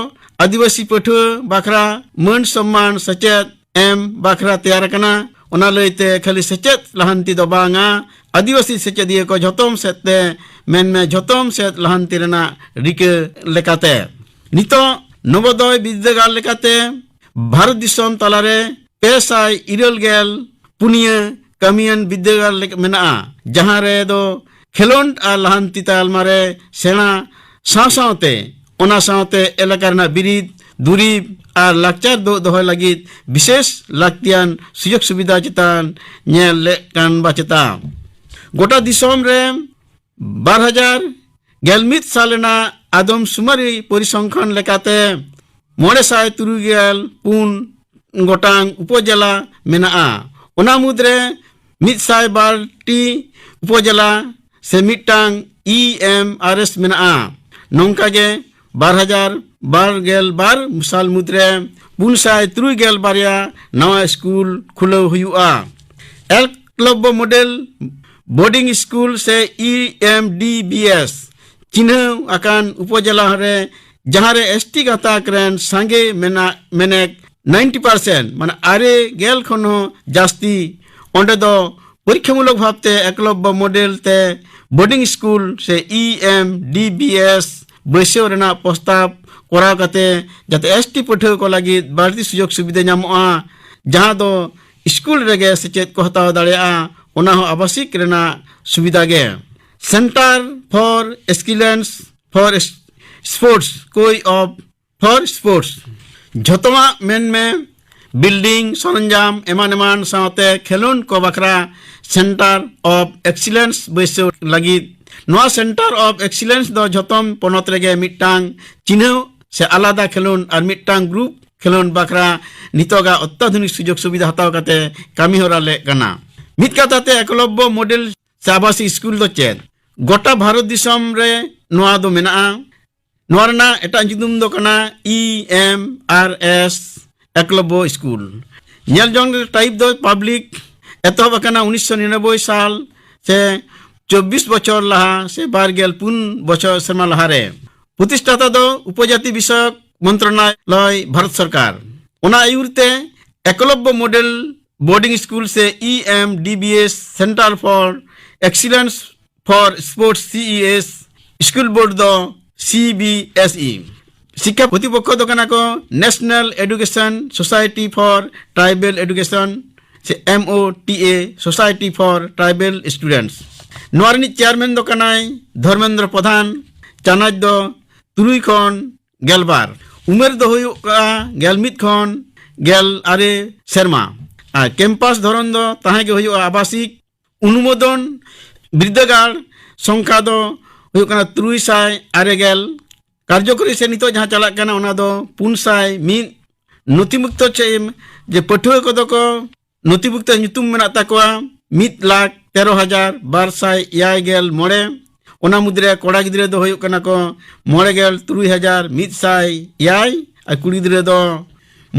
ᱟᱹᱫᱤᱵᱟᱹᱥᱤ ᱯᱟᱹᱴᱷᱩᱣᱟᱹ ᱵᱟᱠᱷᱨᱟ ᱢᱟᱹᱱ ᱥᱚᱢᱢᱟᱱ ᱥᱮᱪᱮᱫ ᱮᱢ ᱵᱟᱠᱷᱨᱟ ᱛᱮᱭᱟᱨ ᱟᱠᱟᱱᱟ᱾ ᱚᱱᱟ ᱞᱟᱹᱭᱛᱮ ᱠᱷᱟᱹᱞᱤ ᱥᱮᱪᱮᱫ ᱞᱟᱦᱟᱱᱛᱤ ᱫᱚ ᱵᱟᱝᱟ, ᱟᱹᱫᱤᱵᱟᱹᱥᱤ ᱥᱮᱪᱮᱫᱤᱭᱟᱹ ᱠᱚ ᱡᱷᱚᱛᱚᱢ ᱥᱮᱫ ᱛᱮ, ᱢᱮᱱᱢᱮ ᱡᱷᱚᱛᱚᱢ ᱥᱮᱫ ᱞᱟᱦᱟᱱᱛᱤ ᱨᱮᱱᱟᱜ ᱨᱤᱠᱟᱹ ᱞᱮᱠᱟᱛᱮ᱾ ᱱᱤᱛᱚᱜ ᱱᱚᱵᱳᱫᱚᱭ ᱵᱤᱨᱫᱟᱹᱜᱟᱲ ᱞᱮᱠᱟᱛᱮ ᱵᱷᱟᱨᱚᱛ ᱫᱤᱥᱚᱢ ᱛᱟᱞᱟᱨᱮ ᱯᱮ ᱥᱟᱭ ᱤᱨᱟᱹᱞ ᱜᱮᱞ ᱯᱩᱱᱭᱟᱹ ᱠᱟᱹᱢᱤᱭᱟᱱ ᱵᱤᱨᱫᱟᱹᱜᱟᱲ ᱞᱮᱠ-, ᱢᱮᱱᱟᱜᱼᱟ, ᱡᱟᱦᱟᱸ ᱨᱮᱫᱚ ᱠᱷᱮᱞᱳᱸᱰ ᱟᱨ ᱞᱟᱦᱟᱱᱛᱤ ᱛᱟᱞᱢᱟ ᱨᱮ ᱥᱮᱬᱟ ᱥᱟᱶ ᱥᱟᱶᱛᱮ ᱚᱱᱟ ᱥᱟᱶᱛᱮ ᱮᱞᱟᱠᱟ ᱨᱮᱱᱟᱜ ᱵᱤᱨᱤᱫ, ᱫᱩᱨᱤᱵ ᱟᱨ ᱞᱟᱠᱪᱟᱨ ᱫᱚ ᱫᱚᱦᱚᱭ ᱞᱟᱹᱜᱤᱫ ᱵᱤᱥᱮᱥ ᱞᱟᱹᱠᱛᱤᱭᱟᱱ ᱥᱩᱡᱳᱜᱽ ᱥᱩᱵᱤᱫᱷᱟ ᱪᱮᱛᱟᱱ ᱧᱮᱞ ᱞᱮᱫ ᱠᱟᱱ ᱵᱟ ᱪᱮᱛᱟ᱾ ᱜᱚᱴᱟ ᱫᱤᱥᱚᱢ ᱨᱮ ᱵᱟᱨ ᱦᱟᱡᱟᱨ ᱜᱮᱞ ᱢᱤᱫ ᱥᱟᱞ ᱨᱮᱱᱟᱜ ᱟᱫᱚᱢ ᱥᱩᱢᱟᱨᱤ ᱯᱚᱨᱤᱥᱚᱝᱠᱷᱟᱱ ᱞᱮᱠᱟᱛᱮ ᱢᱚᱬᱮ ᱥᱟᱭ ᱛᱩᱨᱩᱭ ᱜᱮᱞ ᱯᱩᱱ ᱜᱚᱴᱟᱝ ᱩᱯᱚᱡᱮᱞᱟ ᱢᱮᱱᱟᱜᱼᱟ᱾ ᱚᱱᱟ ᱢᱩᱫᱽᱨᱮ ᱢᱤᱫ ᱥᱟᱭ ᱵᱟᱨ ᱴᱤ ᱩᱯᱚᱡᱮᱞᱟ ᱥᱮ ᱢᱤᱫᱴᱟᱝ ᱤ ᱮᱢ ᱟᱨ ᱮᱥ ᱢᱮᱱᱟᱜᱼᱟ᱾ ᱱᱚᱝᱠᱟ ᱜᱮ ᱵᱟᱨ ᱦᱟᱡᱟᱨ ᱵᱟᱨ ᱜᱮᱞ ᱵᱟᱨ ᱥᱟᱞ ᱢᱩᱫᱽᱨᱮ ᱯᱩᱱ ᱥᱟᱭ ᱛᱩᱨᱩᱭ ᱜᱮᱞ ᱵᱟᱨᱭᱟ ᱱᱟᱣᱟ ᱥᱠᱩᱞ ᱠᱷᱩᱞᱟᱹᱣ ᱦᱩᱭᱩᱜᱼᱟ᱾ ᱮᱠᱞᱚᱵᱵᱚ ᱢᱚᱰᱮᱞ ᱵᱳᱨᱰᱤᱝ ᱥᱠᱩᱞ ᱥᱮ E M D B S ᱪᱤᱱᱦᱟᱹᱣ ᱟᱠᱟᱱ ᱩᱯᱚᱡᱮᱞᱟ ᱨᱮ, ᱡᱟᱦᱟᱸ ᱨᱮ ᱮᱥ ᱴᱤ ᱜᱟᱛᱟᱠ ᱨᱮᱱ ᱥᱟᱸᱜᱮ ᱢᱮᱱᱟᱜ, ᱢᱮᱱᱮᱠ ᱱᱟᱭᱤᱱᱴᱤ ᱯᱟᱨᱥᱮᱱᱴ, ᱢᱟᱱᱮ ᱟᱨᱮ ᱜᱮᱞ ᱠᱷᱚᱱ ᱦᱚᱸ ᱡᱟᱹᱥᱛᱤ, ᱚᱸᱰᱮ ᱫᱚ ᱯᱚᱨᱤᱠᱠᱷᱟᱢᱩᱞᱚᱠ ᱵᱷᱟᱵᱽᱛᱮ ᱮᱠᱞᱚᱵᱵᱚ ᱢᱚᱰᱮᱞ ᱛᱮ ᱵᱳᱨᱰᱤᱝ ᱥᱠᱩᱞ ᱥᱮ E M D B S ᱵᱟᱹᱭᱥᱟᱹᱣ ᱨᱮᱱᱟᱜ ᱯᱨᱚᱥᱛᱟᱵ ᱠᱚᱨᱟᱣ ᱠᱟᱛᱮ ᱡᱟᱛᱮ ᱮᱥ ᱴᱤ ᱯᱟᱹᱴᱷᱩᱣᱟᱹ ᱠᱚ ᱞᱟᱹᱜᱤᱫ ᱵᱟᱹᱲᱛᱤ ᱥᱩᱡᱳᱜᱽ ᱥᱩᱵᱤᱫᱷᱟ ᱧᱟᱢᱚᱜᱼᱟ, ᱡᱟᱦᱟᱸ ᱫᱚ ᱥᱠᱩᱞ ᱨᱮᱜᱮ ᱥᱮᱪᱮᱫ ᱠᱚ ᱦᱟᱛᱟᱣ ᱫᱟᱲᱮᱭᱟᱜᱼᱟ, ᱚᱱᱟ ᱦᱚᱸ ᱟᱵᱟᱥᱤᱠ ᱨᱮᱱᱟᱜ ᱥᱩᱵᱤᱫᱷᱟ ᱜᱮ᱾ Center for Excellence for Sports, coach of for sports. ᱡᱷᱚᱛᱚᱣᱟᱜ ᱢᱮᱱᱢᱮ, ᱵᱤᱞᱰᱤᱝ, ᱥᱚᱨᱚᱧᱡᱟᱢ, ᱮᱢᱟᱱ ᱮᱢᱟᱱ ᱥᱟᱶᱛᱮ ᱠᱷᱮᱞᱳᱸᱰ ᱠᱚ ᱵᱟᱠᱷᱨᱟ Center of Excellence ᱵᱟᱹᱭᱥᱟᱹᱣ ᱞᱟᱹᱜᱤᱫ᱾ ᱱᱚᱣᱟ Center of Excellence ᱫᱚ ᱡᱷᱚᱛᱚᱢ ᱯᱚᱱᱚᱛ ᱨᱮᱜᱮ ᱢᱤᱫᱴᱟᱝ ᱪᱤᱱᱦᱟᱹᱣ ᱥᱮ ᱟᱞᱟᱫᱟ ᱠᱷᱮᱞᱳᱸᱰ ᱟᱨ ᱢᱤᱫᱴᱟᱝ ᱜᱨᱩᱯ ᱠᱷᱮᱞᱳᱸᱰ ᱵᱟᱠᱷᱨᱟ ᱱᱤᱛᱚᱜᱟᱜ ᱚᱛᱛᱟᱫᱷᱩᱱᱤᱠ ᱥᱩᱡᱳᱜᱽ ᱥᱩᱵᱤᱫᱷᱟ ᱦᱟᱛᱟᱣ ᱠᱟᱛᱮ ᱠᱟᱹᱢᱤ ᱦᱚᱨᱟ ᱞᱮᱜ ᱠᱟᱱᱟ᱾ ᱢᱤᱫ ᱠᱟᱛᱷᱟ ᱛᱮ, ᱮᱠᱞᱚᱵᱽᱵᱚ ᱢᱚᱰᱮᱞ ᱥᱮ ᱟᱵᱟᱥᱤᱠ ᱥᱠᱩᱞ ᱫᱚ ᱪᱮᱫ? ᱜᱚᱴᱟ ᱵᱷᱟᱨᱚᱛ ᱫᱤᱥᱚᱢ ᱨᱮ ᱱᱚᱣᱟ ᱫᱚ ᱢᱮᱱᱟᱜᱼᱟ᱾ ᱱᱚᱣᱟ ᱨᱮᱱᱟᱜ ᱮᱴᱟᱜ ᱧᱩᱛᱩᱢ ᱫᱚ ᱠᱟᱱᱟ ᱤ ᱮᱢ ᱟᱨ ᱮᱥ ᱮᱠᱞᱚᱵᱽᱵᱚ ᱥᱠᱩᱞ᱾ ᱧᱮᱞ ᱡᱚᱝ ᱨᱮ ᱴᱟᱭᱤᱯ ᱫᱚ ᱯᱟᱵᱽᱞᱤᱠ, ᱮᱛᱚᱦᱚᱵ ᱟᱠᱟᱱᱟ ᱩᱱᱤᱥᱥᱚ ᱱᱤᱨᱟᱱᱚᱵᱵᱳᱭ ᱥᱟᱞ ᱥᱮ ᱪᱚᱵᱵᱤᱥ ᱵᱚᱪᱷᱚᱨ ᱞᱟᱦᱟ ᱥᱮ ᱵᱟᱨ ᱜᱮᱞ ᱯᱩᱱ ᱵᱚᱪᱷᱚᱨ ᱥᱮᱨᱢᱟ ᱞᱟᱦᱟᱨᱮ᱾ ᱯᱨᱚᱛᱤᱥᱴᱷᱟᱛᱟ ᱫᱚ ᱩᱯᱚᱡᱟᱛᱤ ᱵᱤᱥᱚᱭᱚᱠ ᱢᱚᱱᱛᱨᱚᱱᱟᱞᱚᱭ, ᱵᱷᱟᱨᱚᱛ ᱥᱚᱨᱠᱟᱨ᱾ ᱚᱱᱟ ᱟᱹᱭᱩᱨ ᱛᱮ ᱮᱠᱞᱚᱵᱽᱵᱚ ᱢᱚᱰᱮᱞ ᱵᱳᱨᱰᱤᱝ ᱥᱠᱩᱞ ᱥᱮ E M D B S, Center for Excellence for Sports, C E S, school board ᱫᱚ ᱥᱤ ᱵᱤ ᱮᱥ ᱤ᱾ ᱥᱤᱠᱠᱷᱟ ᱠᱚᱨᱛᱨᱤᱯᱚᱠᱠᱷᱚ ᱫᱚ ᱠᱟᱱᱟ ᱠᱚ National Education Society for Tribal Education ᱥᱮ M O T A, Society for Tribal Students᱾ ᱱᱚᱣᱟ ᱨᱤᱱᱤᱡ chairman ᱫᱚ ᱠᱟᱱᱟᱭ ᱫᱷᱚᱨᱢᱮᱱᱫᱨᱚ ᱯᱨᱚᱫᱷᱟᱱ᱾ ᱪᱟᱱᱟᱪ ᱫᱚ ᱛᱩᱨᱩᱭ ᱠᱷᱚᱱ ᱜᱮᱞᱵᱟᱨ᱾ ᱩᱢᱮᱨ ᱫᱚ ᱦᱩᱭᱩᱜ ᱠᱟᱱᱟ ᱜᱮᱞ ᱢᱤᱫ ᱠᱷᱚᱱ ᱜᱮᱞ ᱟᱨᱮ ᱥᱮᱨᱢᱟ᱾ ᱟᱨ ᱠᱮᱢᱯᱟᱥ ᱫᱷᱚᱨᱚᱱ ᱫᱚ ᱛᱟᱦᱮᱸ ᱜᱮ ᱦᱩᱭᱩᱜᱼᱟ ᱟᱵᱟᱥᱤᱠ᱾ ᱚᱱᱩᱢᱳᱫᱚᱱ ᱵᱤᱨᱫᱟᱹᱜᱟᱲ ᱥᱚᱝᱠᱷᱟ ᱫᱚ ᱦᱩᱭᱩᱜ ᱠᱟᱱᱟ ᱛᱩᱨᱩᱭ ᱥᱟᱭ ᱟᱨᱮ ᱜᱮᱞ᱾ ᱠᱟᱨᱡᱚᱠᱚᱨᱤ ᱥᱮ ᱱᱤᱛᱚᱜ ᱡᱟᱦᱟᱸ ᱪᱟᱞᱟᱜ ᱠᱟᱱᱟ, ᱚᱱᱟ ᱫᱚ ᱯᱩᱱ ᱥᱟᱭ ᱢᱤᱫ᱾ ᱱᱚᱛᱷᱤᱵᱷᱩᱠᱛᱚ ᱪᱮᱫ ᱮᱢ, ᱡᱮ ᱯᱟᱹᱴᱷᱩᱣᱟᱹ ᱠᱚᱫᱚ ᱠᱚ ᱱᱚᱛᱷᱤᱵᱷᱩᱠᱛᱚ ᱧᱩᱛᱩᱢ ᱢᱮᱱᱟᱜ ᱛᱟᱠᱚᱣᱟ ᱢᱤᱫ ᱞᱟᱠᱷ ᱛᱮᱨᱚ ᱦᱟᱡᱟᱨ ᱵᱟᱨ ᱥᱟᱭ ᱮᱭᱟᱭ ᱜᱮᱞ ᱢᱚᱬᱮ᱾ ᱚᱱᱟ ᱢᱩᱫᱽᱨᱮ ᱠᱚᱲᱟ ᱜᱤᱫᱽᱨᱟᱹ ᱫᱚ ᱦᱩᱭᱩᱜ ᱠᱟᱱᱟ ᱠᱚ ᱢᱚᱬᱮ ᱜᱮᱞ ᱛᱩᱨᱩᱭ ᱦᱟᱡᱟᱨ ᱢᱤᱫ ᱥᱟᱭ ᱮᱭᱟᱭ ᱟᱨ ᱠᱩᱲᱤ ᱜᱤᱫᱽᱨᱟᱹ ᱫᱚ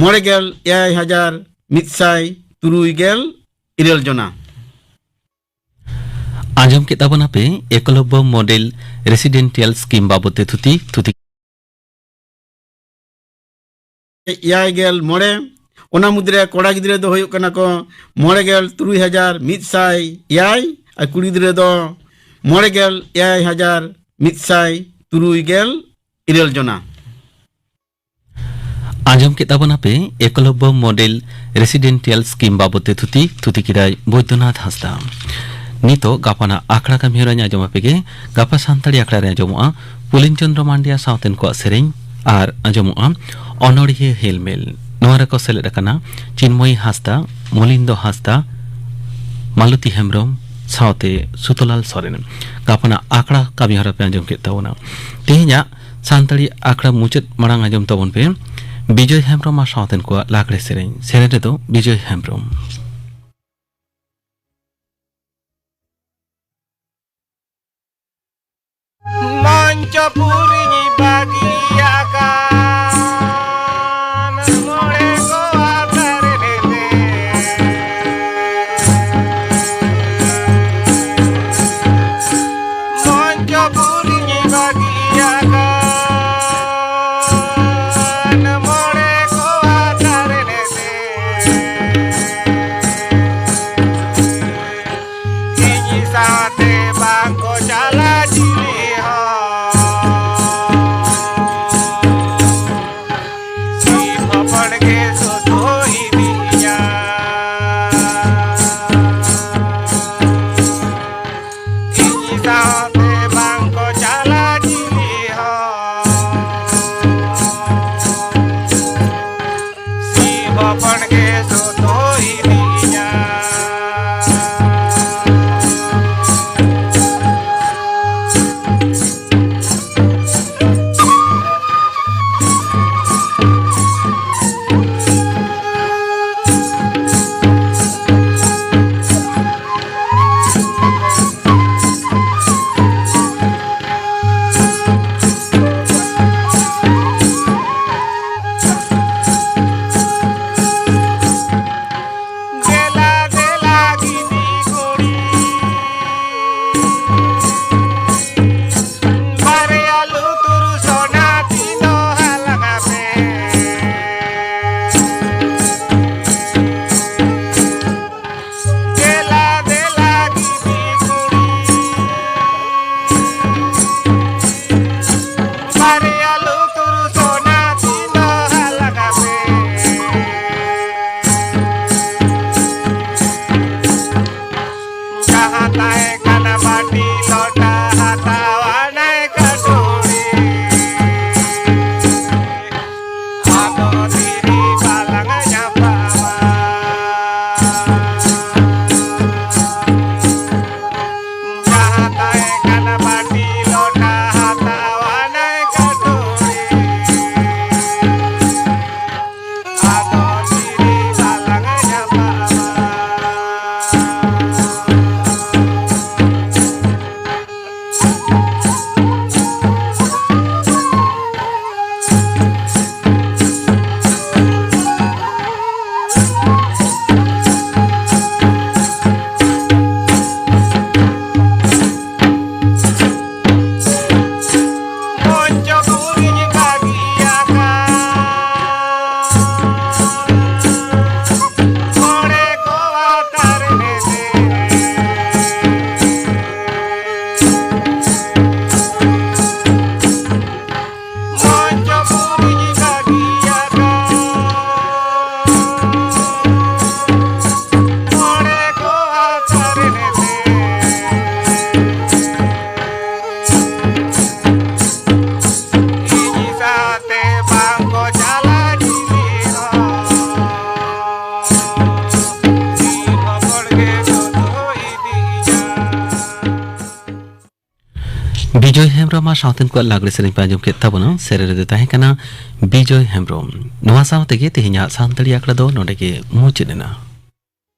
ᱢᱚᱬᱮ ᱜᱮᱞ ᱮᱭᱟᱭ ᱦᱟᱡᱟᱨ ᱢᱤᱫ ᱥᱟᱭ ᱛᱩᱨᱩᱭ ᱜᱮᱞ ᱤᱨᱟᱹᱞ ᱡᱚᱱᱟ᱾ ᱟᱸᱡᱚᱢ ᱠᱮᱫ ᱛᱟᱵᱚᱱᱟᱯᱮ ᱮᱠᱞᱚᱵᱽᱵᱚ ᱢᱚᱰᱮᱞ ᱨᱮᱥᱤᱰᱮᱱᱴᱤᱭᱟᱞ ᱥᱠᱤᱢ ᱵᱟᱵᱚᱛ ᱛᱮ ᱛᱷᱩᱛᱤ, ᱛᱷᱩᱛᱤ᱾ ᱮᱭᱟᱭ ᱜᱮᱞ ᱢᱚᱬᱮ᱾ ᱚᱱᱟ ᱢᱩᱫᱽᱨᱮ ᱠᱚᱲᱟ ᱜᱤᱫᱽᱨᱟᱹ ᱫᱚ ᱦᱩᱭᱩᱜ ᱠᱟᱱᱟ ᱠᱚ ᱢᱚᱬᱮ ᱜᱮᱞ ᱛᱩᱨᱩᱭ ᱦᱟᱡᱟᱨ ᱢᱤᱫ ᱥᱟᱭ ᱮᱭᱟᱭ ᱟᱨ ᱠᱩᱲᱤ ᱜᱤᱫᱽᱨᱟᱹ ᱫᱚ ᱢᱚᱬᱮ ᱜᱮᱞ ᱮᱭᱟᱭ ᱦᱟᱡᱟᱨ ᱢᱤᱫ ᱥᱟᱭ ᱛᱩᱨᱩᱭ ᱜᱮᱞ ᱤᱨᱟᱹᱞ ᱡᱚᱱᱟ᱾ ᱟᱸᱡᱚᱢ ᱠᱮᱫ ᱛᱟᱵᱚᱱᱟᱯᱮ ᱮᱠᱞᱚᱵᱽᱵᱚ ᱢᱚᱰᱮᱞ ᱨᱮᱥᱤᱰᱮᱱᱴᱤᱭᱟᱞ ᱥᱠᱤᱢ ᱵᱟᱵᱚᱛ ᱛᱮ ᱛᱷᱩᱛᱤ, ᱛᱷᱩᱛᱤ ᱠᱮᱫᱟᱭ ᱵᱳᱭᱫᱚᱱᱟᱛᱷ ᱦᱟᱸᱥᱫᱟ᱾ ᱱᱤᱛᱚᱜ ᱜᱟᱯᱟᱱᱟᱜ ᱟᱠᱷᱲᱟ ᱠᱟᱹᱢᱤ ᱦᱚᱨᱟᱧ ᱟᱸᱡᱚᱢ ᱟᱯᱮ ᱜᱮ᱾ ᱜᱟᱯᱟ ᱥᱟᱱᱛᱟᱲᱤ ᱟᱠᱷᱲᱟ ᱨᱮ ᱟᱸᱡᱚᱢᱚᱜᱼᱟ ᱯᱩᱞᱤᱱ ᱪᱚᱸᱫᱽᱨᱚ ᱢᱟᱱᱰᱤᱭᱟ ᱥᱟᱶᱛᱮᱱ ᱠᱚᱣᱟᱜ ᱥᱮᱨᱮᱧ ᱟᱨ ᱟᱸᱡᱚᱢᱚᱜᱼᱟ ᱚᱱᱚᱲᱦᱤᱭᱟᱹ ᱦᱮᱞᱢᱮᱞ᱾ ᱱᱚᱣᱟ ᱨᱮᱠᱚ ᱥᱮᱞᱮᱫ ᱟᱠᱟᱱᱟ ᱪᱤᱱᱢᱚᱭᱤ ᱦᱟᱸᱥᱫᱟ, ᱢᱚᱞᱤᱱᱫᱚ ᱦᱟᱸᱥᱫᱟ, ᱢᱟᱞᱚᱛᱤ ᱦᱮᱢᱵᱽᱨᱚᱢ ᱥᱟᱶᱛᱮ ᱥᱩᱛᱚᱞᱟᱞ ᱥᱚᱨᱮᱱ᱾ ᱜᱟᱯᱟᱱᱟᱜ ᱟᱠᱷᱲᱟ ᱠᱟᱹᱢᱤ ᱦᱚᱨᱟ ᱯᱮ ᱟᱸᱡᱚᱢ ᱠᱮᱫ ᱛᱟᱵᱚᱱᱟ᱾ ᱛᱮᱦᱮᱧᱟᱜ ᱥᱟᱱᱛᱟᱲᱤ ᱟᱠᱷᱲᱟ ᱢᱩᱪᱟᱹᱫ ᱢᱟᱲᱟᱝ ᱟᱸᱡᱚᱢ ᱛᱟᱵᱚᱱ ᱯᱮ ᱵᱤᱡᱚᱭ ᱦᱮᱢᱵᱽᱨᱚᱢ ᱟᱨ ᱥᱟᱶᱛᱮᱱ ᱠᱚᱣᱟᱜ ᱞᱟᱜᱽᱲᱮ ᱥᱮᱨᱮᱧ᱾ ᱥᱮᱨᱮᱧ ᱨᱮᱫᱚ ᱵᱤᱡᱚᱭ ᱦᱮᱢᱵᱽᱨᱚᱢ᱾ ᱪᱚᱯᱩᱨᱤᱧ ᱵᱟᱹᱜᱤᱭᱟᱜ ᱠᱟᱱ ᱢᱚᱬᱮ ᱠᱚᱣᱟ ᱛᱟᱨᱮᱱ ᱮᱱᱮᱡ᱾ ᱢᱚᱧᱪᱚᱯᱩᱨᱤᱧ ᱵᱟᱹᱜᱤᱭᱟᱜ ᱠᱟᱱ ᱢᱚᱬᱮ ᱠᱚᱣᱟ ᱛᱟᱨᱮᱱ ᱮᱱᱮᱡ᱾ ᱤᱧ ᱥᱟᱶᱛᱮ ᱵᱟᱝ ᱠᱚ ᱪᱟᱞᱟᱜ ᱪᱤᱞᱤ ᱦᱚᱸ᱾ ᱥᱤᱢ ᱦᱚᱯᱚᱱ ᱜᱮ ᱥᱩᱫᱷᱩ ᱤᱫᱤᱭᱟ᱾ ᱤᱧ ᱥᱟᱶᱛᱮ ᱵᱟᱝ ᱠᱚ ᱪᱟᱞᱟᱜ ᱪᱤᱞᱤ ᱦᱚᱸ᱾ ᱥᱤᱢ ᱦᱚᱯᱚᱱ ᱜᱮ ᱥᱩᱫᱷᱩ ᱤᱫᱤᱭᱟ᱾ ᱫᱮᱞᱟ ᱫᱮᱞᱟ ᱜᱤᱫᱤ ᱠᱩᱲᱤ, ᱵᱟᱨᱭᱟ ᱞᱩᱛᱩᱨ ᱥᱚᱱᱟ ᱛᱤ ᱫᱚ ᱦᱟᱞᱟᱝ ᱢᱮ᱾ ᱫᱮᱞᱟ ᱫᱮᱞᱟ ᱜᱤᱫᱤ ᱠᱩᱲᱤ, ᱵᱟᱨᱭᱟ ᱞᱩᱛᱩᱨ ᱥᱚᱱᱟ ᱛᱤ ᱫᱚ ᱦᱟᱞᱟᱝ ᱢᱮ᱾ ᱡᱟᱦᱟᱸ ᱛᱟᱦᱮᱸ ᱠᱟᱱᱟ ᱵᱟᱹᱴᱤ ᱞᱚᱴᱟ ᱦᱟᱛᱟᱣ ᱟᱱᱟᱭ ᱠᱟᱹᱴᱩᱲᱤ᱾ ᱟᱫᱚ ᱫᱷᱤᱨᱤ ᱵᱟᱞᱟᱝ ᱧᱟᱯᱟᱢᱟ᱾ ᱡᱟᱦᱟᱸ ᱛᱟᱦᱮᱸ ᱠᱟᱱᱟ ᱵᱟᱹᱴᱤ ᱞᱚᱴᱟ ᱦᱟᱛᱟᱣ ᱟᱱᱟᱭ ᱠᱟᱹᱴᱩᱲᱤ᱾ ᱟᱫᱚ ᱫᱷᱤᱨᱤ ᱵᱟᱞᱟᱝ ᱧᱟᱯᱟᱢᱟ᱾ ᱵᱤᱡᱚᱭ ᱦᱮᱢᱵᱨᱚᱢ ᱟᱨ ᱥᱟᱶᱛᱮᱱ ᱠᱚᱣᱟᱜ ᱞᱟᱜᱽᱲᱮ ᱥᱮᱨᱮᱧ ᱯᱮ ᱟᱸᱡᱚᱢ ᱠᱮᱫ ᱛᱟᱵᱚᱱᱟ᱾ ᱥᱮᱨᱮᱧ ᱨᱮᱫᱚ ᱛᱟᱦᱮᱸ ᱠᱟᱱᱟ ᱵᱤᱡᱚᱭ ᱦᱮᱢᱵᱨᱚᱢ᱾ ᱱᱚᱣᱟ ᱥᱟᱶ ᱛᱮᱜᱮ ᱛᱮᱦᱮᱧᱟᱜ ᱥᱟᱱᱛᱟᱲᱤ ᱟᱠᱷᱲᱟ ᱫᱚ ᱱᱚᱰᱮ ᱜᱮ ᱢᱩᱪᱟᱹᱫ ᱮᱱᱟ᱾